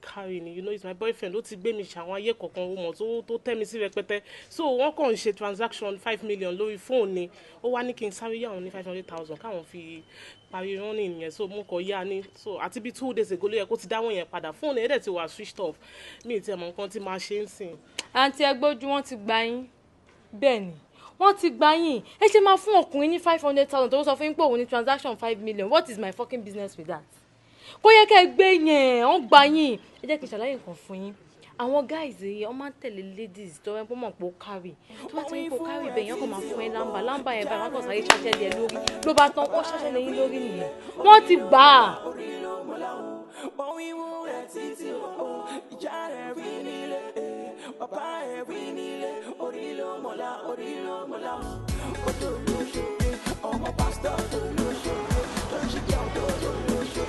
kárí ni. You know, he's my boyfriend. Ó ti gbé mi ṣàwọn ayé kọ̀ọ̀kan, ó mọ̀, tó tẹ́ mi sí rẹpẹtẹ. So wọ́n kàn ń ṣe transaction 5 million lórí fóònù ni. Ó wá ní kí n sáré yá òun ní 500,000 káwọn fi parí running yẹn. So mo kàn yá ni. So àti bí 2 days ago ló yẹ kó ti dáwọ́ yẹn padà. Fóònù yẹn dẹ̀ ti wà switched off. Mi ì tiẹ̀ mọ̀ nǹkan tí máa ṣe ń sìn.
Àǹtí, ẹgbójú, wọn ti gbà yín. Bẹ́ẹ̀ ni, wọ́n ti gbà yín. Ẹ ṣe máa fún ọkùnrin ní 500,000 tó ń sọ fún yín pé òun ní transaction 5 million? What is my fucking business with that? Kó yẹ kẹ́ ẹ gbé yẹn, wọ́n gbà yín. Ẹ jẹ́ kí n ṣàlàyé nǹkan fún yín. Àwọn guys yìí, wọ́n máa ń tẹ̀lé ladies tó wọ́n mọ̀ pé ó kárì. Tó bá ti ń kó kárì bẹ́ẹ̀ yẹn, kò máa fún ẹ lámbà lámbà yẹn báyìí, wọ́n kàn sáré ṣáṣẹ́ lé ẹ lórí, ló bá tán. Wọ́n ṣáṣẹ́ lé yín lórí nìyẹn, wọ́n ti gbà á.
Wọ́n wíwú rẹ̀ títí o, ìjà rẹ̀ rí nílé, bàbá ẹ̀ rí nílé, orí ló mọ̀lá, orí ló mọ̀lá. Odò lóṣù, ọmọ pásítọ̀ tó lóṣù, ṣọ́ọ̀ṣì jẹ́ odò lóṣù,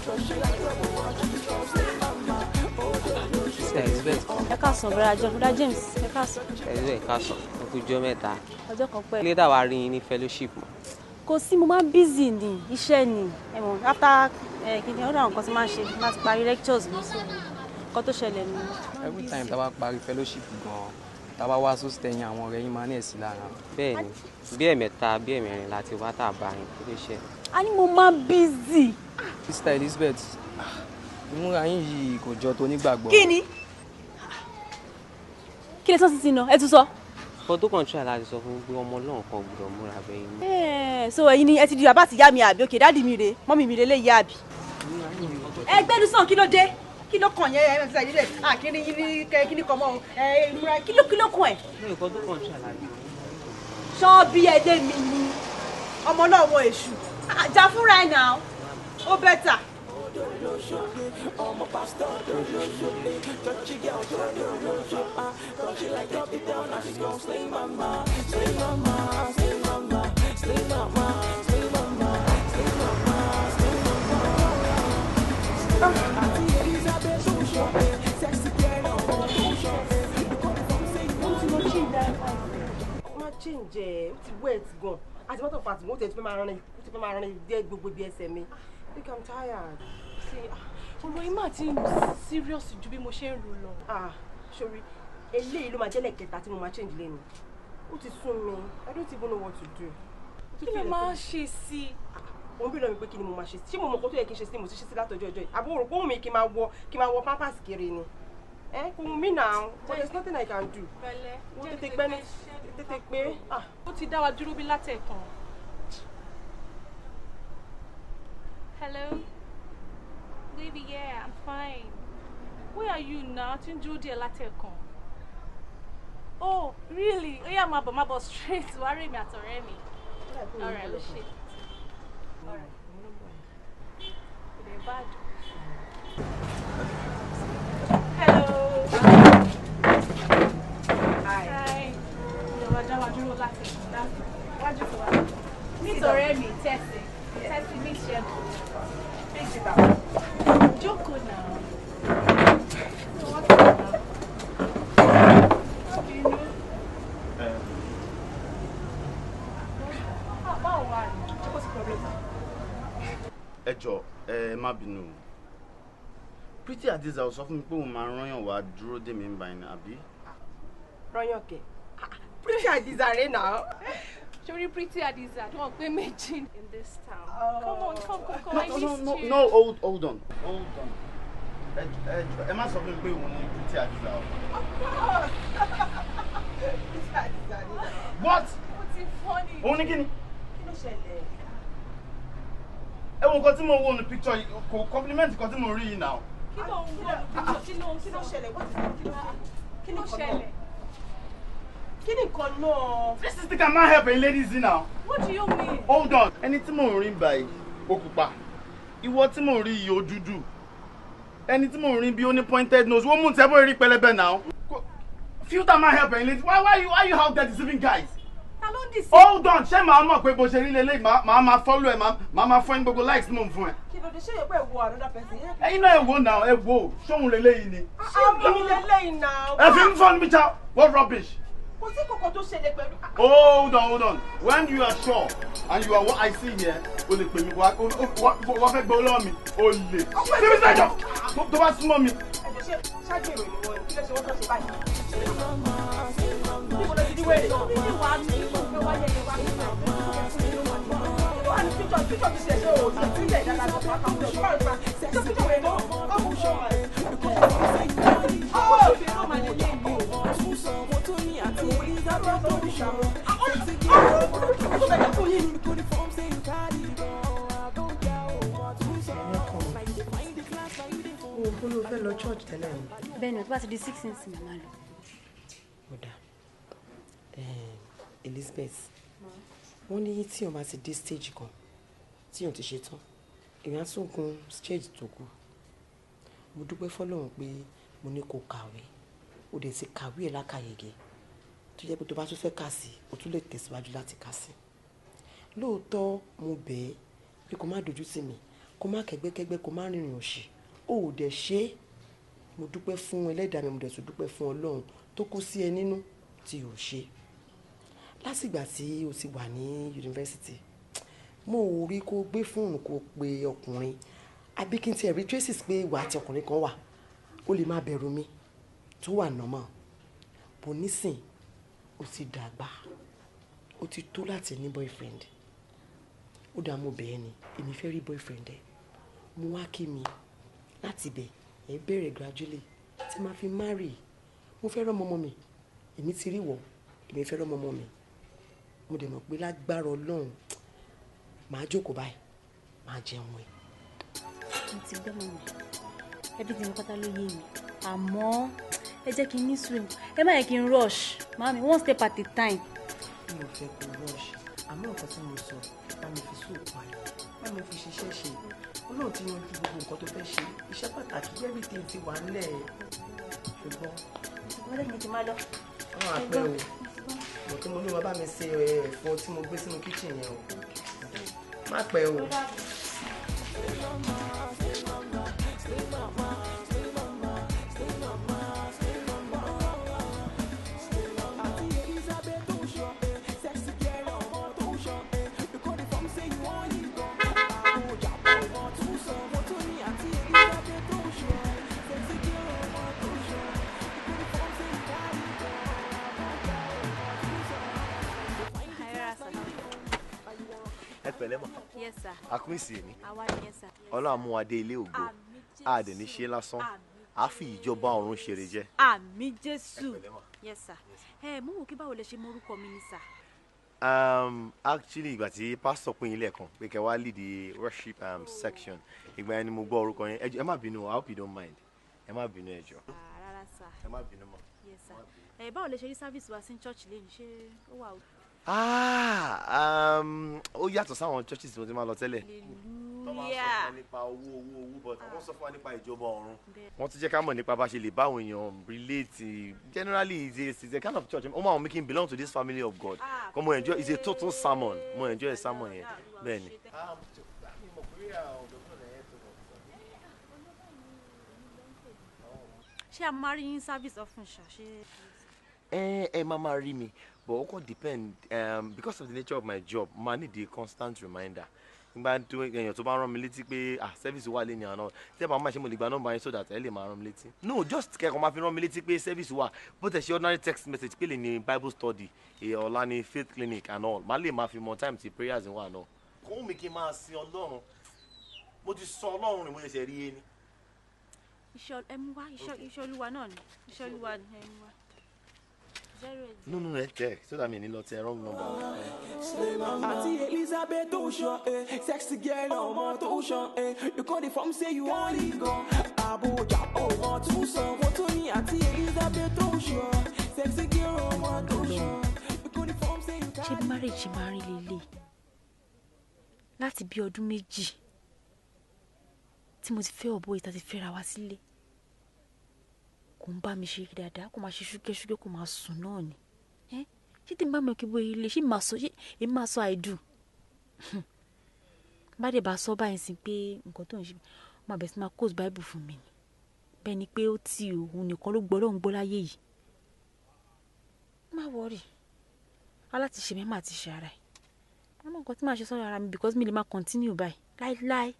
ṣọ́ọ̀ṣì láti ọ̀pọ̀ wọn, ṣọ́ọ̀ṣì ṣọ́ọ̀ṣì màmá, odò lóṣù.
Sister Elizabeth.
Ẹ káàsán, brother John, brother James, ẹ káàsán.
Elizabeth, káàsán, ó kú jọ́ mẹ́ta.
Ọjọ́ kan pẹ́.
Ilé dàwa rí yín ní fellowship mọ́.
Kò sí, mo máa ń busy ní iṣẹ́ ni. Ẹ̀wọ̀n after kí ni ọ̀dọ̀ àwọn nǹkan tí máa ń ṣe, máa ti parí lectures mi, so nǹkan tó ṣẹlẹ̀ ni.
Every time tá a bá parí fellowship gan-an, tá a bá wá sósì tẹ̀yìn, àwọn ọ̀rẹ́ yín máa ní ẹ̀sìn lára.
Bẹ́ẹ̀ni, bí ẹ̀mẹ́ta bí ẹ̀mẹ́rin láti wá tà bá yín, kí ló ṣe?
A ní mo máa ń busy.
Sister Elizabeth, ìmúra yín yìí kò jọ tó nígbàgbọ́.
Kí ni? Kí lè sọ títí náà? Ẹ tún sọ.
Nǹkan tó kàn try láti sọ fún mi pé ọmọ náà kan gbọ́dọ̀ múra bẹ́ẹ̀ yín.
So ẹ̀yin ni ẹ ti di bàbá àti ìyá mi, àbí? Òkè daddy mi rèé, mummy mi rèé lè yá, àbí? Ẹgbẹ́ sàn, kí ló dé? Kí ló kàn yẹn? Ẹ ẹ ẹ àkíní yín ní kíní kan mọ́ o. Ẹ múra, kí ló kàn ẹ̀?
Nǹkan tó kàn try láti sọ.
Ṣọ́ bí ẹdẹ mi ni ọmọ náà wọ èṣù jà fúnra ẹ̀ náà, ó better.
Ọmọ pásítọ̀ tó lóṣù, churchy girl tó lóṣù, churchy like drop it down and she go slay mama, slay mama, slay mama, slay mama, slay mama, slay mama, slay mama. Àti Elizabeth tó ṣọ, sexy girl ọmọ tó ṣọ, you come from say you want to change.
Ó máa change ẹ̀, ó ti wet gan. As a matter of fact, mo ti fẹ́ máa rìn, ó ti fẹ́ máa rìn dé gbogbo ibi ẹsẹ̀ mi. Look, I'm tired.
Ọ̀rọ̀ yìí mà ti ń serious ju bí mo ṣe ń rò lọ.
Ah, sorry, eléyìí ló máa jẹ́ lẹ́ẹ̀kẹta tí mo máa change lẹ́nu. Ó ti sún mi. I don't even know what to do.
Kí ló máa ń ṣe sí i?
Òun bí lọ mi pé kí ni mo máa ṣe sí? Ṣé mo mọ nǹkan tó yẹ kí n ṣe sí? Mo ti ṣe sí látọjọ́ ọjọ́ yìí. Àbó rò pé òun mi kí máa wọ pampers kiri ni? Ẹ kò wù mí now, but there's nothing I can do.
Pẹ̀lẹ́.
Wo tètè gbẹ́nu, tètè pé ah.
Ó ti dá wa dúró bí látẹ̀kàn. Hello, baby, yeah, I'm fine. Where are you now? Tí ń dúró díẹ̀ látẹ̀kàn. Oh, really? Ó yá, máa bọ̀, máa bọ̀ straight wá rí mi àtọ̀rẹ́ mi. Alright, ó ṣe. Alright. Kò dé bad. Hello.
Hi.
Hi. Ìjọba dá wa dúró látẹ̀kàn. Wájú kò wá. Meet ọ̀rẹ́ mi, Tessy. Tessy, meet Ṣẹ́gun.
Take sit down.
Jókòó náà. So what's up now? How do you know? Ah, báwo wà ní?
Ṣé kò sí problem?
Ẹ jọ, ẹ má bínú o. Pretty Adiza ò sọ fún mi pé òun máa rányàn wá dúró dè mí báyìí ní, àbí?
Rányàn kẹ̀? Pretty Adiza rẹ̀ náà.
Sori Pretty Adiza, wọ́n pé méjì in this town. Come on, come, come, come,
No,
I
no, no,
missed
no,
you.
no, hold, hold on, hold on. Ẹ jọ, ẹ má sọ fún mi pé òun ni Pretty Adiza o.
Of course. Pretty Adiza ni.
What?
Ó ti funny.
Òun ni kí ni?
Kí ló ṣẹlẹ̀?
Ẹ wo nǹkan tí mo wo ní picture yìí, kò compliment nǹkan tí mo rí yìí now.
Kí ló ń wò ní picture? Kí ló ń
Kí ló
sọ?
ṣẹlẹ̀? What is it? Kí ló
Kí ló ṣẹlẹ̀?
Kí ni nǹkan náà?
This is the can man help a ladies now.
What do you mean?
Hold on. Ẹni tí mò ń rí báyìí, ó pupa. Ìwọ tí mò ń rí yìí, ó dúdú. Ẹni tí mò ń rí bí ó ní pointed nose, wọ́n mú un tẹ́ bó rí pẹlẹbẹ náà. Filter máa help ẹ̀yin létí. Why you out there deceiving guys?
Ta ló ń dì sí?
Hold on, ṣé màá mọ̀ pé bó ṣe rí lélẹ́yìí, màá follow ẹ̀, màá fún ẹ ní gbogbo likes tí mò ń fún ẹ.
Kí ló dé? Ṣé ìpẹ́ ìwọ another person?
Ẹ̀yin náà, ẹ wò náà, ẹ wò, ṣóhun lélẹ́yìí ni?
Ṣé mi lélẹ́yìí náà?
Ẹ fi ń fọ́ níbi cha, what rubbish.
Kò sí kòkò tó ṣẹlẹ̀ pẹ̀lú.
Hold on, hold on. When you are sure and you are what I see here, o lè pè mí wá, wá fẹ́ gbọ́ lọ́wọ́ mi, o lè. Síbi sẹ́jọ̀ tó bá súnmọ́ mi.
Ẹ̀jọ̀, ṣé ṣáàjèrò ni wọ́n ní? Kí ló ṣe wọ́n tó ṣe báyìí? Níbo ló ti di wèrè? Níbi wàá ní ìfẹ́ wáyé ni wàá ní wà ní píjọ píjọ ti ṣe ṣe o ṣe tí ilẹ̀ ìdára lọ fún akọ̀wé ṣọ́ àgbà ṣe píjọ wẹ̀ lọ ọkùn ṣọ́ ẹ̀. Ó ṣe ló máa lè lé yìí o. Ó bẹ̀rẹ̀ fún yín ni.
O kó ló fẹ́ lọ church tẹ́lẹ̀ ni?
Bẹ́ẹ̀ ni, tó bá ti di 6 nsìn, màmá lọ.
Ó dáa. Elizabeth, wọ́n ní tí èèyàn bá ti dé stage kan tí èèyàn ti ṣe tán, èèyàn á tún gun stage tó kù. Mo dúpẹ́ fọlọ́run pé mo ní kó kàwé, ó dẹ̀ ti kàwé ẹ̀ lákàyègé, tó jẹ́ pé tó bá tún fẹ́ kà sí, o tún lè tẹ̀síwájú láti kà sí. Lóòótọ́, mo bẹ̀ ẹ́ pé kó má dojú tì mí, kó má kẹ́gbẹ́kẹ́gbẹ́, kó má rìnrìn òṣì, ó ò dẹ̀ ṣe é. Mo dúpẹ́ fún ẹlẹ́dàá mi, mo dẹ̀ tún dúpẹ́ fún Ọlọ́run tó kó sí ẹ nínú tí ò ṣe. Látìgbà tí o ti wà ní yunifásitì, mo ò rí kó gbé fóònù kó pe ọkùnrin, àbí kí n tiẹ̀ rí traces pé ìwà àti ọkùnrin kan wà. Ó lè má bẹ̀rù mi tó wà normal bó. Nísìn, o ti dàgbà, o ti tó láti ní boyfriend. Ó dàá, mo bẹ̀ẹ́ ni, èmi fẹ́ rí boyfriend ẹ̀. Mo wá kí mi láti bẹ̀ ẹ bẹ̀rẹ̀ gradually tí máa fi marry. Mo fẹ́ rọ́mọ ọmọ mi. Èmi ti rí wọ̀, èmi fẹ́ rọ́mọ ọmọ mi. Mo dẹ̀ mọ̀ pé lágbára Ọlọ́run, màá jókòó báyìí, màá jẹun ẹ̀.
Mo ti gbọ́ mọ́ mi, ẹbí tí mo pátá ló yé mi, àmọ́ ẹ jẹ́ kí n ní sùúrù, ẹ má yẹ kí n rush, màámi, one step at a time.
Mi ò fẹ́ kó rush, àmọ́ nǹkan tí mo sọ, bá mi fi sùúrù pa ẹ̀, bá mi fi ṣiṣẹ́ ṣe. Ọlọ́run ti yanjú gbogbo nǹkan tó fẹ́ ṣe, iṣẹ́ pàtàkì, everything ti wà ńlẹ̀, ṣùgbọ́n.
Ṣùgbọ́n lẹ́yìn tí máa lọ.
Wọ́n á pẹ́ o, mọ̀ kí mo ní wọn bá mi ṣe ẹ̀fọ́ tí mo gbé sínú kitchen yẹn o. Má pẹ́ o.
Ẹ pẹ̀lẹ́ mọ̀.
Yes, sir.
A kú ìsìn mi.
Àwa ni, yes, sir.
Ọlọ́run mú wa dé ilé ògo.
Àmín.
A dẹ̀ ní ṣe lásán, a fi ìjọba ọ̀run ṣeré jẹ́.
Àmín Jésù. Yes, sir. Ẹ mú wò kí báwo lẹ ṣe mọ orúkọ mi ni, sir?
Actually, ìgbà tí pásítọ̀ pín in lẹ́ẹ̀kan pé kẹ́ wá lead the worship section, ìgbà yẹn ni mo gbọ́ orúkọ yẹn. Ẹ jọ̀ọ́, ẹ má bínú. I hope you don't mind. Ẹ má bínú, ẹ jọ̀ọ́.
Rárá, sir.
Ẹ má bínú mọ́.
Yes, sir. Ẹ báwo lẹ ṣe rí service wa sí church lẹ́nu? Ṣé ó wà o?
Ah, ó yàtọ̀ sáwọn churches tí mo ti máa lọ tẹ́lẹ̀. Tó máa ń sọ fún wa nípa owó, owó, owó, but wọ́n sọ fún wa nípa ìjọba ọ̀run. Wọ́n tún jẹ́ ká mọ̀ nípa bá ṣe lè bá àwọn èèyàn relate. Generally, it's a kind of church ó máa ń make him belong to this family of God. Kọ́ mo enjoy, it's a total sermon. Mo enjoy sermon yẹn, bẹ́ẹ̀ ni.
Ṣé a máa rí yín service often ṣá? Ṣé.
Ẹ máa rí mi, but ó kàn depend, because of the nature of my job, máa need the constant reminder nígbà tó èèyàn tó bá rán mi létí pé, ah, service wà lé ní àná. Tí ẹ bá máa ṣe, mo lè gba nọ́mbà yín so that ẹ lè máa rán mi létí. No, just kẹ́kọ̀ọ́ máa fi rán mi létí pé service wà, bó tẹ̀ ṣe ordinary text message pé lè ní Bible study, ọ̀la ní faith clinic and all, má lè máa fi mọ time tí prayers wà náà. Kò mi kí n máa sin Ọlọ́run, mo ti sọ Ọlọ́run ni mo ṣẹ̀ṣẹ̀ rí e ni.
Iṣẹ́ ẹ mú wá, iṣẹ́ Olúwa náà ni, iṣẹ́ Olúwa ni ẹ mú wá. 08.
No, ẹ tẹ so that mi ní lọ tẹ wrong number.
Àǹtí Elizabeth tó ń ṣan, sexy girl ọmọ tó ń ṣan, you come dey form say you wan leave gan. Abuja ọmọ tó ń sọ, wọ́n tún ní àǹtí Elizabeth tó ń ṣan, sexy girl ọmọ tó ń ṣan, you come dey form say you
Ṣé bí marriage ṣe máa rí lélẹ̀ láti bí ọdún 2? Tí mo ti fẹ́ ọ̀bọ yìí tá ti fẹ́ra wá sílé, kò ń bá mi ṣe dáadáa, kò máa ṣe ṣúkẹ́ṣúkẹ́, kò máa sùn náà ni. Ṣé tí n bá mọ̀ kí bóyá ilé ṣé máa sọ àìdù? Bá dẹ̀ bá sọ báyìí sí pé nǹkan tó ń ṣe, ó máa bẹ̀rẹ̀ sí máa quote Bible fún mi ni. Bẹ́ẹ̀ ni pé ó ti òun nìkan ló gbọ́ lóun gbọ́ láyé yìí. Má worry, aláti ṣe mi máa ti ṣe ara ẹ̀. Àmọ́ nǹkan tí màá ṣe sọ́rọ̀ ara mi because mi lè máa continue báyìí láíláí.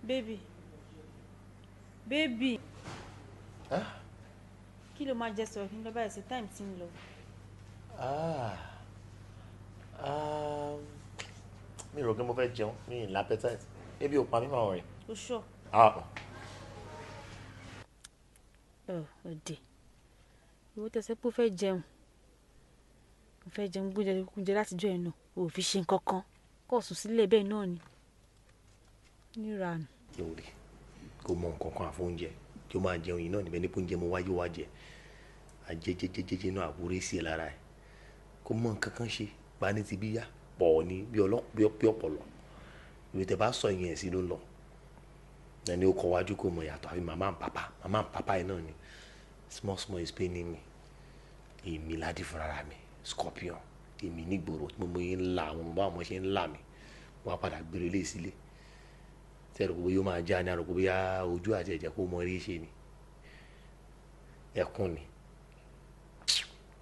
Baby, baby. Kí ló máa jẹ sọ̀rọ̀ kí n lọ báyìí sí time tí ń lọ?
Mi rò pé mo fẹ́ jẹun, mi ì l'appetite. Ebi ò pa mí, máa rìn.
O sure? Ọ̀dẹ̀. Ìwọ tẹ̀sẹ̀ pé o fẹ́ jẹun. O fẹ́ jẹun gbóúnjẹ látijọ́ ẹ̀ náà. O ò fi ṣe nǹkan kan. Kó sùn sílẹ̀ bẹ́ẹ̀ náà ni. Níranù.
Lórí kò mọ nǹkan kan àfóúnjẹ tí ó máa jẹun yìí náà níbẹ̀ nípa oúnjẹ mo wáyé wá jẹ. Àjẹjẹjẹjẹjẹ náà àwúrẹ́ sí ẹ lára ẹ̀. Kò mọ nǹkan kan ṣe. Gba ní ti bí yá pọ̀ ní bí ọ̀pọ̀lọ. Ìwé tẹ bá sọ ìyẹn sí ló ń lọ. Ẹni ó kọ wájú kò mọ ìyàtọ̀ àbí màmá ń pàpà ẹ̀ náà ni. Small small is paining me. Èmi ládì fúnra mi, scorpion. Èmi nígboro tí mo mọ yín ń la àwọn ọmọ báwọn ṣe ń là mí. Wọ́n á padà gbére lé sílé. Tí ẹ̀rọ gbogbo yóò máa já ní àròkọ bóyá ojú àti ẹ̀jẹ̀ kó mọ eré ṣe ni. Ẹkún ni.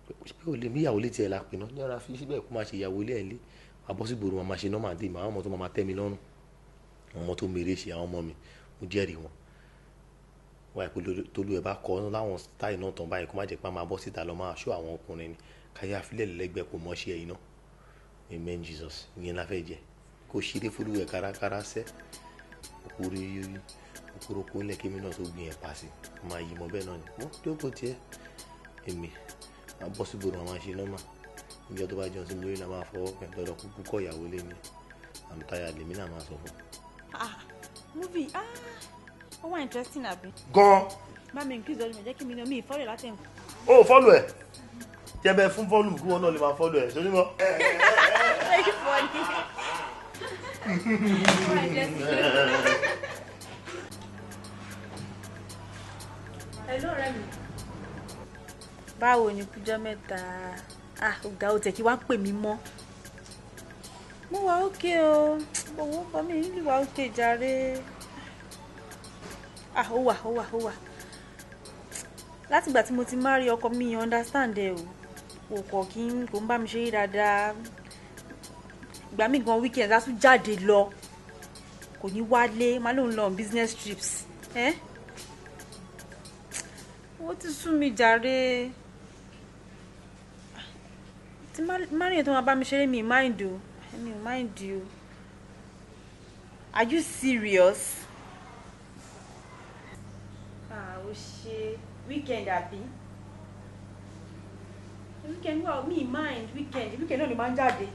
Pé o lè mí ìyàwó létí ẹ̀ la pinnu. Ní ọ̀rá fi síbẹ̀ kó máa ṣe ìyàwó ilé ẹ̀ lé. Wàá bọ́ sí gbòòrò, máa ṣe nọ́mà dé. Àwọn ọmọ tó máa tẹ́ mi lọ́rùn. Àwọn ọmọ tó mèrè ṣe àwọn ọmọ mi. Mo jẹ́rìí wọn. Wáyé pé Tolú ẹ bá kọ láwọn táì náà tán báyìí kó má jẹ́ pé a máa bọ́ síta lọ máa ṣó àwọn ọkùnrin ni. Káyà àfilẹ̀ lẹ́gbẹ̀ẹ́ kò mọ̀ ṣe ẹ̀yin náà. Amen Jesus. Ìyẹn la fẹ́ jẹ. Kó ṣeré fúlùwẹ̀ kárakára sẹ́. Òkúròkó ńlẹ̀ kémi náà tó gbìn ẹ̀ pa sí. Ó máa yí mọ́ bẹ́ẹ̀ náà ni. Wọ́n jókòó tiẹ̀. Èmi máa bọ́ sí gbòòrò, máa ṣe nọ́mà. Níjọ́ tó bá jẹun sí mi lórí la máa fọwọ́ pẹ̀ lọ́dọ̀ kúkú kọ́ ìyàwó lé mi. I'm tired, lèmi náà máa sọ fún.
Movie, ó wà interesting àbí?
Gan.
Bá mi increase volume, jẹ́ kí mi náà mi ìfọ́lẹ̀ látẹ̀kùn.
O ò follow ẹ̀. Jẹ́ bẹ́ẹ̀ fún volume kí wọ́n náà lè máa follow ẹ̀. Ṣé o ní mọ́?
Very funny. Hello, ọ̀rẹ́ mi. Báwo ni kújọ́ mẹ́ta? Ọ̀gá ò tẹ̀ kí wá pè mí mọ́. Mo wà ókè o. Owó bọ́ mi nílùú wà ókè jàre. Ó wà, ó wà, ó wà. Látìgbà tí mo ti marry ọkọ mi, understand ẹ o. Kò kọ̀ kí n kò ń bá mi ṣeré dáadáa. Ìgbà míì gan weekend á tún jáde lọ. Kò ní wálé, má lóun lọ on business trips. Ó ti sú mi jàre. Tí marry tó máa bá mi ṣeré mi mind o. Mi ò mind o. Are you serious? Ó ṣe weekend àbí? Weekend wà mi mind weekend. Weekend náà ló máa ń jáde.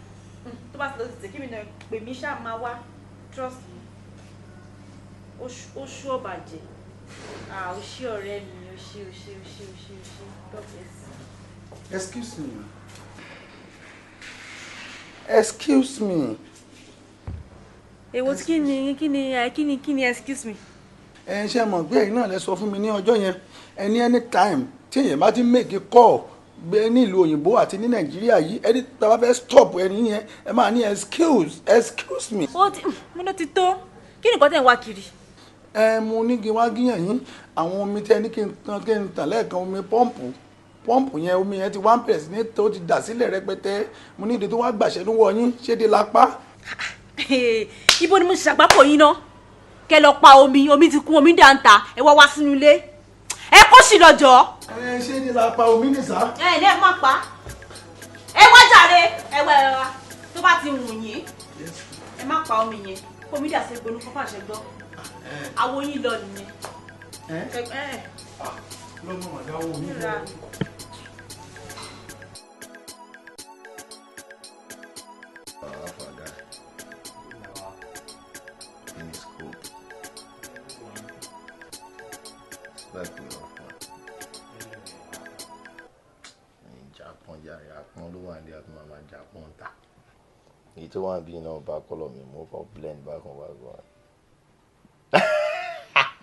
Tó bá ti lọ sí kí mi náà pè mí ṣáà máa wá. Trust me. Ó ṣú ọ̀bàjẹ́. Ó ṣé ọ̀rẹ́ mi. Ó ṣé, ó ṣé, ó ṣé, ó ṣé, ó ṣé. God bless you.
Excuse me. Excuse me.
Èwo tí kí ni excuse me?
Ẹ ṣe mọ̀ pé ẹ̀yin náà lẹ sọ fún mi ní ọjọ́ yẹn, ẹni anytime tí èèyàn bá ti make a call gbé ní ìlú òyìnbó àti ní Nàìjíríà yìí, ẹni tí a bá fẹ́ stop ẹni yẹn, ẹ máa ní excuse, excuse me.
Ó ti mo ló ti tó. Kí ni nǹkan tẹ̀ ń wá kiri?
Ẹ mo ní kí n wá gíyàn yín, àwọn omi tẹ ní kí n tàn lẹ́ẹ̀kan, omi pọ́ǹpù yẹn, omi yẹn ti wá ń bẹ̀rẹ̀ sí ní tó ti dà sílẹ̀ rẹpẹtẹ. Mo ní ìdí tó wá gbàṣẹ́ lọ́wọ́ yín, ṣé dé lápá.
Ibo ni mo ṣe àgbákò yín ná? Kẹ lọ pa omi, omi ti kún, omi dà ń ta, ẹ wá wá sínú ilé. Ẹ kó sì lọ́jọ́.
Ẹ ṣé ní la pa omi ní sá.
Ẹ ní ẹ má pa. Ẹ wá jàre, ẹ wá ẹ wá. Tó bá ti wù yín, ẹ má pa omi yẹn. Kó omi dà sí egbò kó fàṣẹ gbọ́. Àwo yín lọ nìyẹn. Ẹ.
Lọ́mọ màdáwó mi lọ.
Èyí tó wà bí iná bá kọ́lọ̀ mi mú kọ́ blend bákan bákan.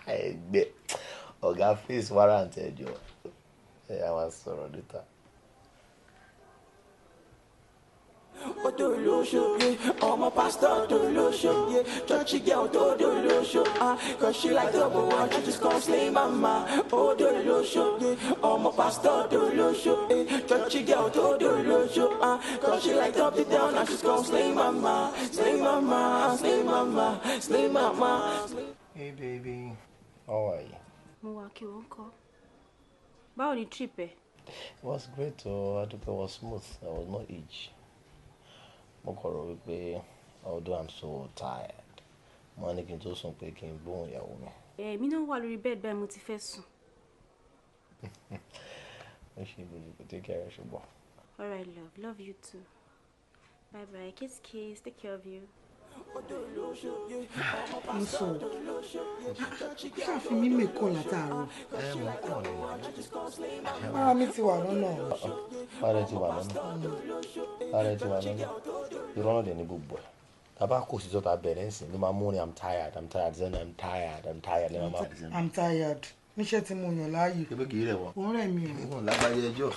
Ẹgbẹ́ ọ̀gá face warrant ẹjọ́ ẹ á máa sọ̀rọ̀ níta.
Odolosho, yeah. Ọmọ pastor Dolosho, yeah. Churchy girl Dolosho, ah. Cause she like double one, she just come slay mama. Odolosho, yeah. Ọmọ pastor Dolosho, yeah. Churchy girl Dolosho, ah. Cause she like top it down, and she's come slay mama, slay mama, slay mama, slay mama.
Hey baby, how are you?
Mo wà kí wọ́n kọ́. Báwo ni trip ẹ?
It was great o, Adupe was smooth. I was not itch. Mo kọ̀ rò wípé although I'm so tired, mo ní kí n tó sùn pé kí n gbóhùn ìyàwó mi.
Èmi náà wà lórí bed báyìí mo ti fẹ́ sùn.
Ó ṣe ibùdó kò take care ṣùgbọ́n.
All right love, love you too. Bye bye, kiss kiss, take care of you.
Ń sọ ṣáàfin mímì kọ́ látàárọ̀.
Ẹ mọ̀ kọ́ ni.
Ara mi ti wà lọ́nà.
Ara ti wà lọ́nà. Ara ti wà lọ́nà. Irọ́ náà dẹ̀ ní gbogbo ẹ̀. Tàbá kò sí sọ́ta bẹ̀rẹ̀ ń sìn ló máa mú ni I'm tired, I'm tired, then I'm tired, I'm tired.
I'm tired. Níṣẹ́ tí mo yàn láàyò.
Kébé kì í rẹ̀ wọ́n.
Òun rẹ̀ mi o.
Ìwọ̀n lágbájá ẹjọ́.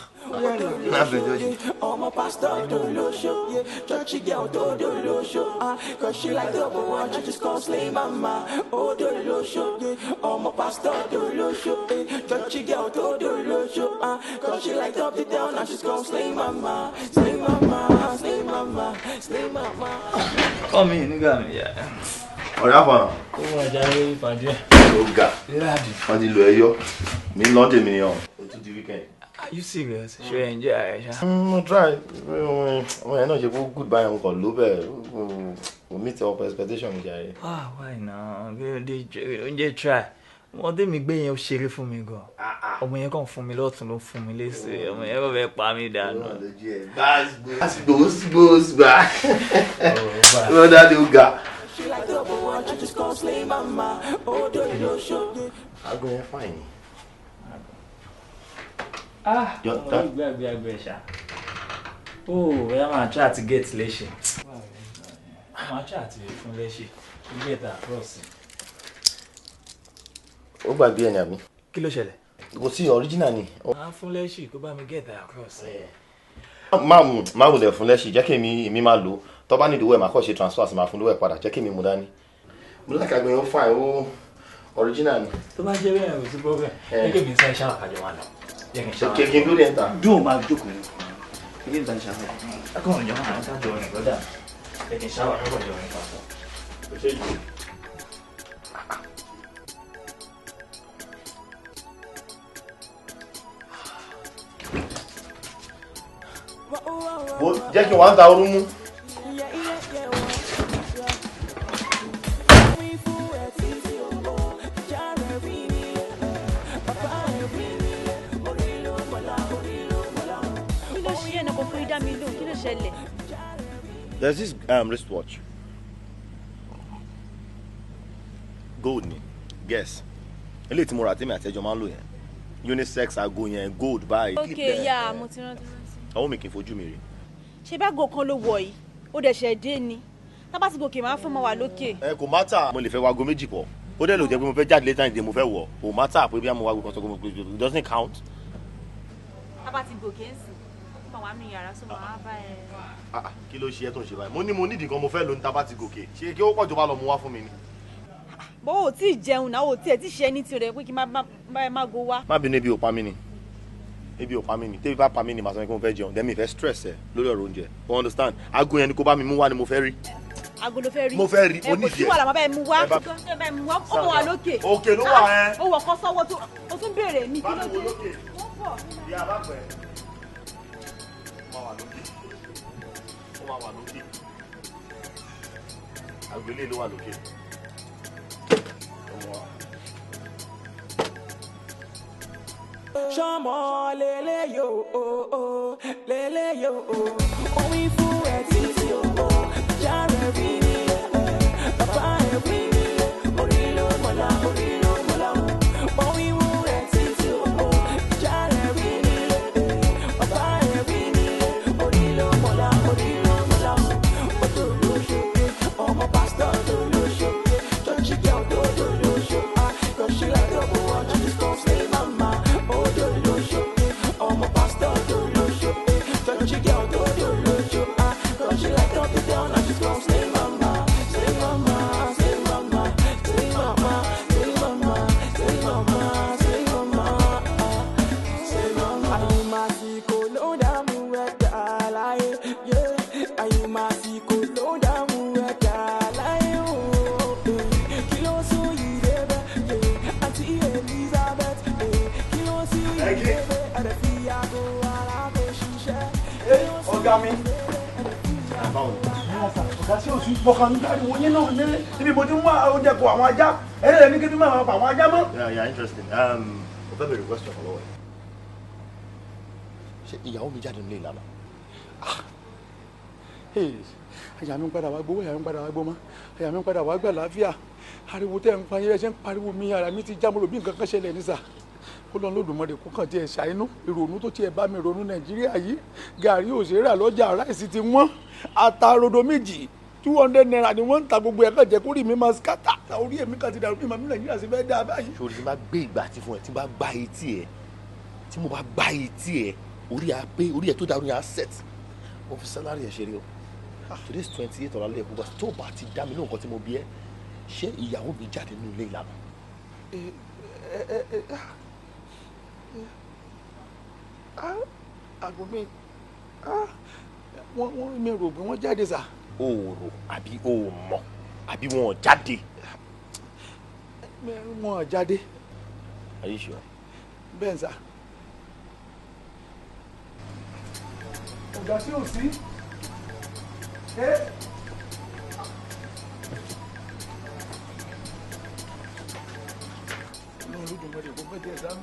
Lábẹ́jọ́ ṣe. Ọmọ pastor Dolosho, yeah. Churchy girl Dolosho, ah. Cause she like double one, she just come slay mama. Oh Dolosho, yeah. Ọmọ pastor Dolosho, yeah. Churchy girl Dolosho, ah. Cause she like top it down, and she's come slay mama, slay mama, slay mama, slay mama.
Come in, nígbà mi, yeah.
Ọ̀rẹ́ àfọ̀nà.
Ó wà jáde ìpàdé.
Ó ga. Wọ́n ti lo ẹyọ. Mi ń lọ́ọ́ tèmi nìyẹn. O tún di weekend.
Are you serious? Ṣé ẹ enjoy ara ẹ ṣá?
Mo try. Ọmọ yẹn náà ṣe kó good báyìí, mo kàn ló bẹ́ẹ̀. Kò meet up expectation mi jàre.
Ah, why now? Bí o dé oúnjẹ try. Wọ́n dé mi gbé yẹn ó ṣeré fún mi gan. Ọmọ yẹn kàn fún mi lọ́tún ló fún mi léṣe. Ọmọ yẹn kàn fẹ́ pa mí dànù.
Gbòós gbòós gbà. Lọ́dà ni ó ga. Aago yẹn fine ni.
Ah, ọmọ ìgbé àgbẹ̀ ṣá. Oh, bóyá máa try àti get léṣe. Máa try àti fún léṣe. Get across.
Ó gbàgbé ẹ̀ ní àbí?
Kí ló ṣẹlẹ̀?
Kò sí original ni.
Máa fún léṣe kó bá mi get across.
Má wulẹ̀ fún léṣe, jẹ́ kí èmi máa lò ó. Tó bá nídìí owó ẹ̀ máa kọ́ ṣe transfer sí máa fún lówó ẹ̀ padà, jẹ́ kí èmi mú dání. Mo láti àgbẹ̀ yẹn ó fine, ó original ni.
Tó bá jẹ́ bẹ́ẹ̀ kò sí problem. Jẹ́ kí èmi sáré ṣáwà kájọ máa lọ. Jẹ́ kí n ṣáwà.
Kí n dúró dé ń ta.
Dùn máa jókòó ní. Kí n sáré ṣáwà. Akọ̀ròyìn jọ máa ń kájọ rìn brother. Jẹ́ kí n ṣáwà kájọ rìn papọ̀.
Kò ṣe jù. Jẹ́ kí n wá ń ta orú mú. There's this wristwatch. Gold ni. Guess. Eléyìí tí mo rà tèmi àti ẹjọ́ máa ń lò yẹn. Unisex aago yẹn gold báyìí.
Ok, yeah, mo ti rántí.
Ọwọ́ mi kì í fojú mi rí.
Ṣé báàgò kan ló wọ̀ yìí? Ó dẹ̀ ṣẹ̀ dé ni. Tá bá ti gòkè máa fún ọmọ wa lókè.
Ẹ kò mátà. Mo lè fẹ́ wago méjì pọ̀. Ó dẹ̀ lò jẹ́ pé mo fẹ́ jáde later in the day mo fẹ́ wọ̀. Kò mátà pé bí mo wago kan sọ pé it doesn't count.
Tá bá ti gòkè ń sìn, ó máa wà nínú yàrá sọ máa bá ẹ.
Kí ló ṣe ẹ́ tó ń ṣe báyìí? Mo ní mo nídìí kan mo fẹ́ lò ní tá bá ti gòkè. Ṣé kí ó pọ̀ jù bá lọ mú wá fún mi ni?
Bó o tí ì jẹun náà, o tí ẹ ti ṣe ẹni tí o rẹ pé kí n má go wá.
Má bínú, ebi ò pa mí ni. Ebi ò pa mí ni. Tẹ́bí bá pa mí ni màá sọ pé mo fẹ́ jẹun. Then mi fẹ́ stress ẹ lórí ọ̀rọ̀ oúnjẹ. You understand? Aago yẹn ni kó bá mi mú wá ni mo fẹ́ rí.
Aago ló fẹ́ rí.
Mo fẹ́ rí, mo
nídìí ẹ. Kò sí wàhálà, má bẹ́ẹ̀ mú wá. Ó mọ̀ wá lókè.
Òkè ló wà ẹ́.
Ó wọ̀ kọ́ sọ́wọ́ tó o tún béèrè mi kí ló dé.
Mo ń bọ̀. Ìyá bá pẹ́. Ó máa wà lókè. Ó máa wà lókè. Aago ilé ló wà lókè.
Ṣọmọ lélẹ̀ yóò o lélẹ̀ yóò o omi fún ẹ títí o járe rí mi bàbá ẹ rí mi orí ló mọ̀lá orí ló mọ̀lá omi fún ẹ títí o járe rí mi bàbá ẹ rí mi orí ló mọ̀lá orí ló mọ̀lá odò
Ọ̀gá mi. Ọ̀gá sí òsì fọkàn nígbàdí wo yín náà nílé níbi mo ti ń wá oúnjẹ kọ àwọn ajá ẹlẹ́rìí ní kí n máa pa àwọn ajá mọ́.
Yeah, yeah, interesting. Mo fẹ́ bèrè question kan lọ́wọ́ ẹ̀. Ṣé ìyàwó mi jáde nílé ìlànà?
Àyà mi ń padà wá gbowó, àyà mi ń padà wá gbọmọ, àyà mi ń padà wá gbà láfíà. Ariwo tẹ́ ń pa yín, ẹ ṣe ń pariwo mi, ara mi ti já, mo rò bí nǹkan kan ṣẹlẹ̀ ní sà. Kó lọ́n lódùmarè kó kàn tiẹ̀ ṣàánú ìrònú tó tiẹ̀ bá mi ronú Nàìjíríà yìí. Gàrí ò ṣe é rà lọ́jà, ráìsì ti wọ́n, ata rodo méjì ₦200 ni wọ́n ń ta, gbogbo ẹ̀ kàn jẹ́ kórìí mi máa skátà, orí èmi kan ti dàrú bí màmí Nàìjíríà ṣe fẹ́ dá báyìí.
Ṣòro tí n bá gbé ìgbà tí fún ẹ, tí n bá gbá etí ẹ, tí mo bá gbá etí ẹ, orí ẹ pé orí ẹ tó dàrú yẹn á set. Mo fi sálárì ẹ ṣeré o. Today's 28 ọ̀la lẹ́ẹ̀kú bá tó bá ti dá mi lóhùn kan tí mo bí ẹ, ṣé ìyàwó mi jáde nínú ilé ìlànà?
Àgbo mi, wọ́n mi rò pé wọ́n jáde sà.
O rò àbí o mọ̀ àbí wọn ò jáde?
Wọn ò jáde.
Are you sure?
Bẹ́ẹ̀ sà. Ọ̀gá sí ò sí.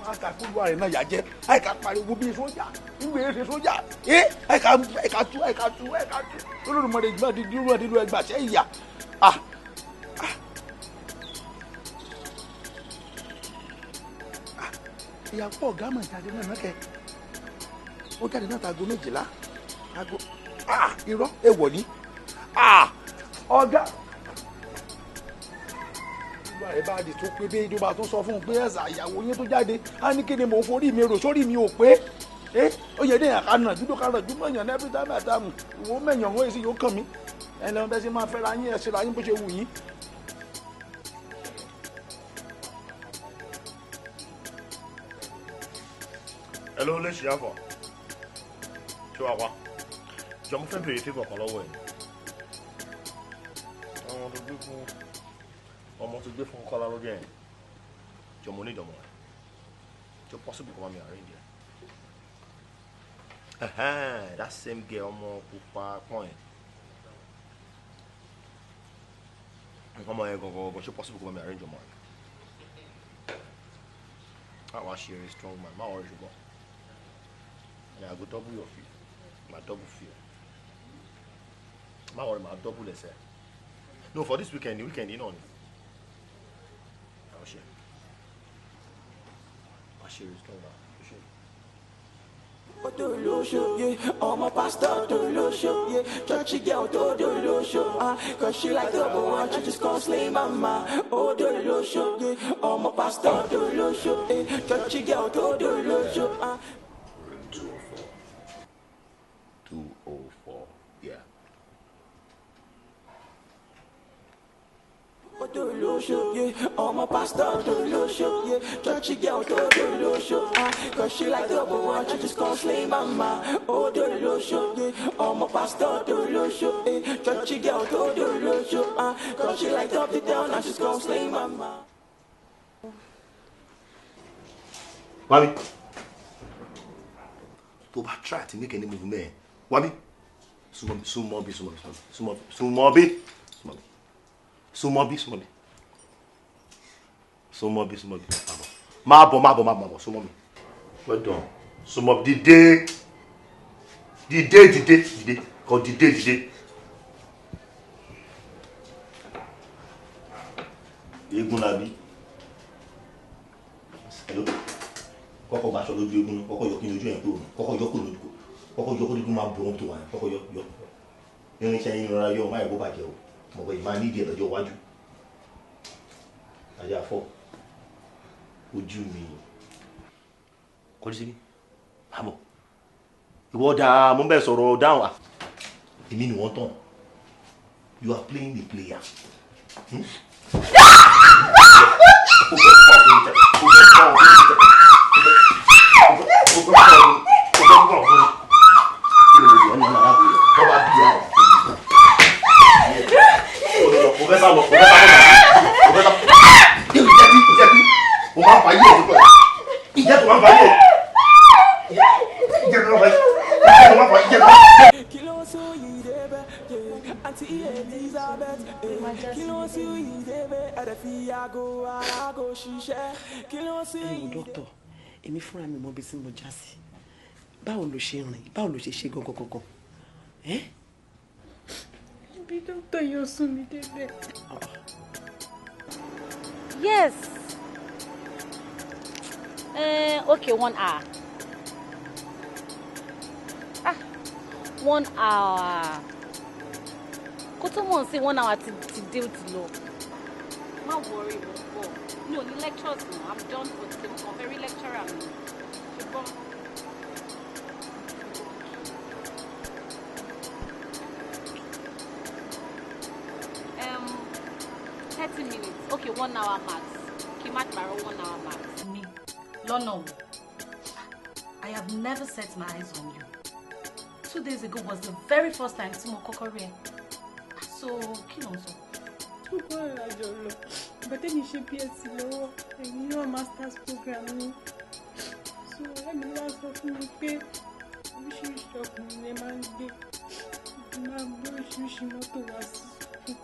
Àkàkùrù àrẹ náà yà jẹ́ àìká pariwo bíi sójà ìwé ṣe sójà àìká àìká tú àìká tú àìká tú Olódùmarè ìgbà dídú àdídú ẹgbà ṣẹ́ ìyà. Ìyàpọ̀ ọ̀gá mọ̀ jáde náà kẹ́ ó jáde náà tago 12 tago irọ́ èèwọ̀ ni ọ̀gá ẹ bá di tó pé bí ìjọba tó sọ fún un pé ẹ̀sà ìyàwó yín tó jáde á ní kí ni mò ń forí mi rò sórí mi ò pé ó yẹ ní àkànnà júdó kànnà júmọ̀ èèyàn every time at time ìwọ mẹ̀yàn wọ́n èsì yóò kàn mí ẹ lọ́n bẹ́ẹ̀ sì máa fẹ́ra yín ẹ ṣe ra yín bó ṣe wù yín.
Ẹ ló lè ṣe àfọ ṣé wàá wá jọ mo fẹ́ bèrè fífọ̀ kan lọ́wọ́ ẹ̀ ọmọ tó gbé fún Kọ́lá lọ́jọ́ yẹn jọ mo ní ìdọ̀mọ̀ rẹ̀ jọ possible kó má mi arrange ẹ̀ that same girl ọmọ pupa pọ́n yẹn ọmọ yẹn gangan ṣé possible kó má mi arrange ọmọ rẹ̀ àwọn aṣèré strong man má wọrí ṣùgbọ́n I go double your fee, ma double fee, má wọrí ma double ẹsẹ̀. No, for this weekend, the weekend you know.
Ọmọ pastor tó lóṣó, yeah. Churchy girl tó lóṣó, cause she like double one, she just call slay mama. Ó tó lóṣó, yeah. Ọmọ pastor tó lóṣó, yeah. Churchy girl tó lóṣó.
Room 204. 204, yeah.
Ọmọ pastor tó lóṣó, yeah. Churchy girl tó lóṣó, cause she like double one, she just call slay mama. Ó tó lóṣó, yeah. Ọmọ pastor tó lóṣó, yeah. Churchy girl tó lóṣó, cause she like top it down and she's gonna slay mama.
Wami, tó bá try to make any movement, Wami, súnmọ́ bí, súnmọ́ bí, súnmọ́ bí, súnmọ́ bí, súnmọ́ bí, súnmọ́ bí, súnmọ́ bí, súnmọ́ bí, má bọ̀, má bọ̀, má bọ̀, súnmọ́ mi. Well done. Súnmọ́ bí, dìde, dìde, dìde, dìde, kọ dìde, dìde. Eégún la bí. Hello. Kọ́kọ́ gbaṣọ lójú eégún náà, kọ́kọ́ yọ kí ni ojú ẹ̀ kúrò náà, kọ́kọ́ yọ kúrò lójú, kọ́kọ́ yọ kó lójú máa bọ̀ ohun tó wà yẹn, kọ́kọ́ yọ, yọ. Irinṣẹ́ yín rọra yọ, má yẹ kó bàjẹ́ o. Mo kọ́ ìmáa nídìí ẹ̀ lọ́jọ́ iwájú. Ajá fọ́. Ojú mi. Kọjú sí mi. Má bọ̀. Ìwọ dáa, mo ń bẹ̀ sọ̀rọ̀ dáhùn. Èmi ni wọ́n tàn. You are playing the player. Hmm?
Kẹ̀dẹ̀ fi aago alágo ṣiṣẹ́. Kí ló sì
Ẹ wo dókítà, èmi fúnra mi mọ ibi tí mo já sí. Báwo ló ṣe rìn? Báwo ló ṣe ṣe gangan gangan? Ẹ́
Bí dókítà yóò sún mi débẹ̀.
Yes. Okay, 1 hour. Ah, 1 hour. Kó tó mọ̀ sí 1 hour ti dé, ó ti lọ. Má worry, mo ń bọ̀. Mi ò ní lectures mọ́. I'm done for today. Mo kàn fẹ́ rí lecturer mi. Ṣùgbọ́n. 30 minutes. Okay, 1 hour max. Kí má parọ́, 1 hour max.
Me lọ́nà wo? I have never set my eyes on you. 2 days ago was the very first time tí mo kọ́kọ́ rí ẹ, so kí ló ń sọ?
Púpọ̀ ìrìnàjò lọ. Bàtẹ́ mi ṣe BSc lọ́wọ́, ẹ̀yin náà masters program ni. So ọ̀rẹ́ mi ló wá sọ fún mi pé oríṣiríṣi ọkùnrin lè máa ń gbé. Mo máa ń gbé oríṣiríṣi mọ́tò wá sí school.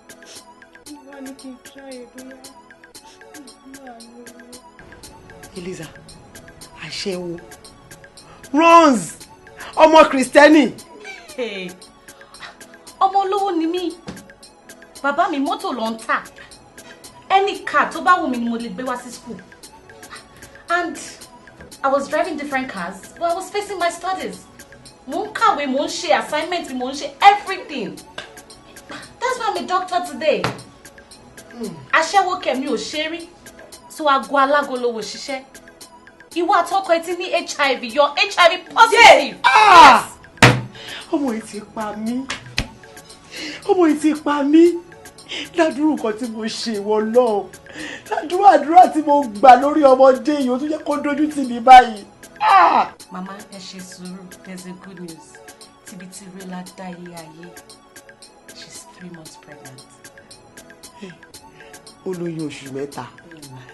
Wọ́n ní kí n try ẹ̀ bóyá máa lówó.
Eliza, aṣẹ́wó runs ọmọ Kristẹni.
Hey, ọmọ olówó ni mí. Bàbá mi, mọ́tò ló ń tà. Any car tó bá wù mí ni mo lè gbé wá sí school, and I was driving different cars, but I was facing my studies. Mo ń kàwé, mo ń ṣe assignment, mo ń ṣe everything. That's why I'm a doctor today. Aṣẹ́wó kẹ̀, mi ò ṣe rí. So aago alágo lówó ṣiṣẹ́. Ìwọ àtọkọ ẹ ti ní HIV. You're HIV positive.
Ah! Ọmọ yìí ti pa mí, ọmọ yìí ti pa mí. Ládùúrú nǹkan tí mo ṣe wọ lọ́ọ̀, ládùúrú àdúrà tí mo gbà lórí ọmọdé yìí, ó tún jẹ́ kó dójú tì mí báyìí. Ah!
Mama, ẹ ṣe sùúrù. There's a good news. Tibítí la dá ilé ayé. She's 3 months pregnant.
Ó lóyún oṣù 3.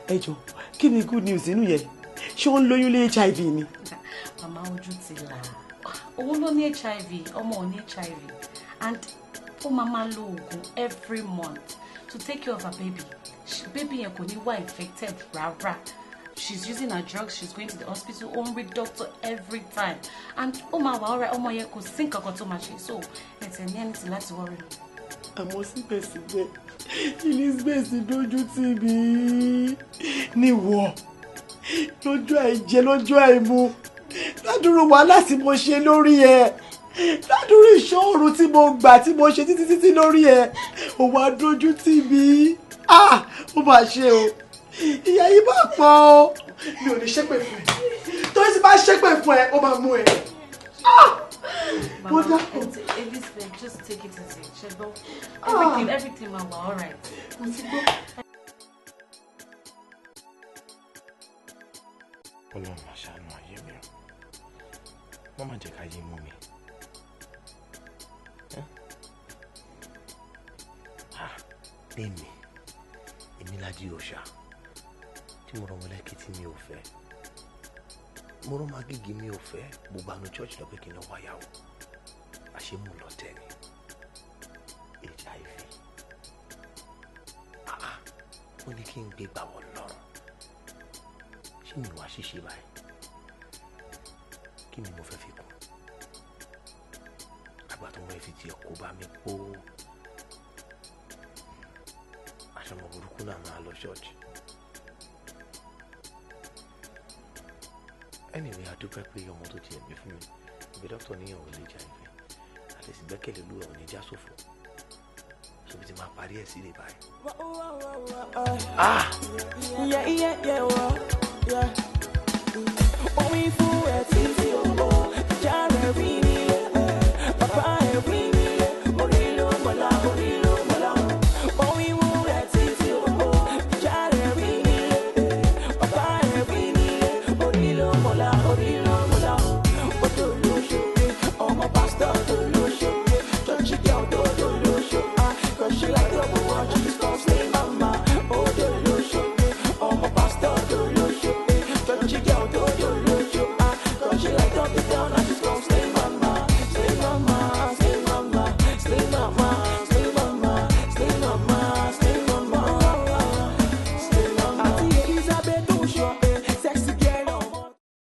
Ẹ jọ, kí ni good news inú yẹn? Ṣé ó ń lóyún lé HIV ni?
Mama, ojú ti là. Òun ló ní HIV, ọmọ ò ní HIV, and ó máa máa lo oògùn every month to take care of her baby. Baby yẹn kò ní wà infected rárá. She's using her drugs, she's going to the hospital, ó ń rí doctor every time, and ó máa wà alright. Ọmọ yẹn, kò sí nǹkan kan tó máa ṣe, so ẹ tẹ̀ ní anything láti worry.
Àmọ́ síbẹ̀síbẹ̀, Elizabeth dojú tì mí. Níwọ̀ lójú àìjẹ, lójú àìmu, ládùúrú wàhálà tí mo ṣe lórí ẹ, ládùúrú ìṣòro tí mo gbà, tí mo ṣe títí títí lórí ẹ, ó wá dojú tì mí. Ah, ó mà ṣe o. Ìyá yìí bá pọ̀ o. Mi ò ní ṣépè fún ẹ, torí tí bá ṣépè fún ẹ, ó máa mú ẹ. Ah, mo
Mama,
dákun.
Elizabeth, just take it easy. Ṣùgbọ́n everything, everything ma wà alright.
Mo ti gbọ́.
Ọlọ́run máa ṣàánú ayé mi o, má má jẹ́ ká yé mú mi. Ẹ́? Ah, èmi èmi Lájí òòṣà tí mo rọmọ lẹ́kì tí mi ò fẹ́, mo rọmọ agége mi ò fẹ́, gbogbo àánú church lọ pé kí n lọ wáyàwó, àṣé mo lọ tẹ̀ ní HIV. Ah, ah, ó ní kí n gbé gbà wọ́ lọ́rùn. Ṣé mi wá ṣíṣe báyìí? Kí ni mo fẹ́ fi kún àgbà tó mọ ifi tiẹ̀ kó bá mi pó aṣọ ọmọ burúkú náà máa lọ ṣọ́ọ̀ṣì? Anyway, a dúpẹ́ pé ọmọ tó tiẹ̀ bí fún mi, ìbí dókítà níyàn ò lè jà ìfẹ́ àti ìgbẹ́kẹ̀lé olúwa ò ní já sófo. Ṣòbí ti máa parí ẹ̀ sílẹ̀ báyìí.
Ah! Yeah, whoa.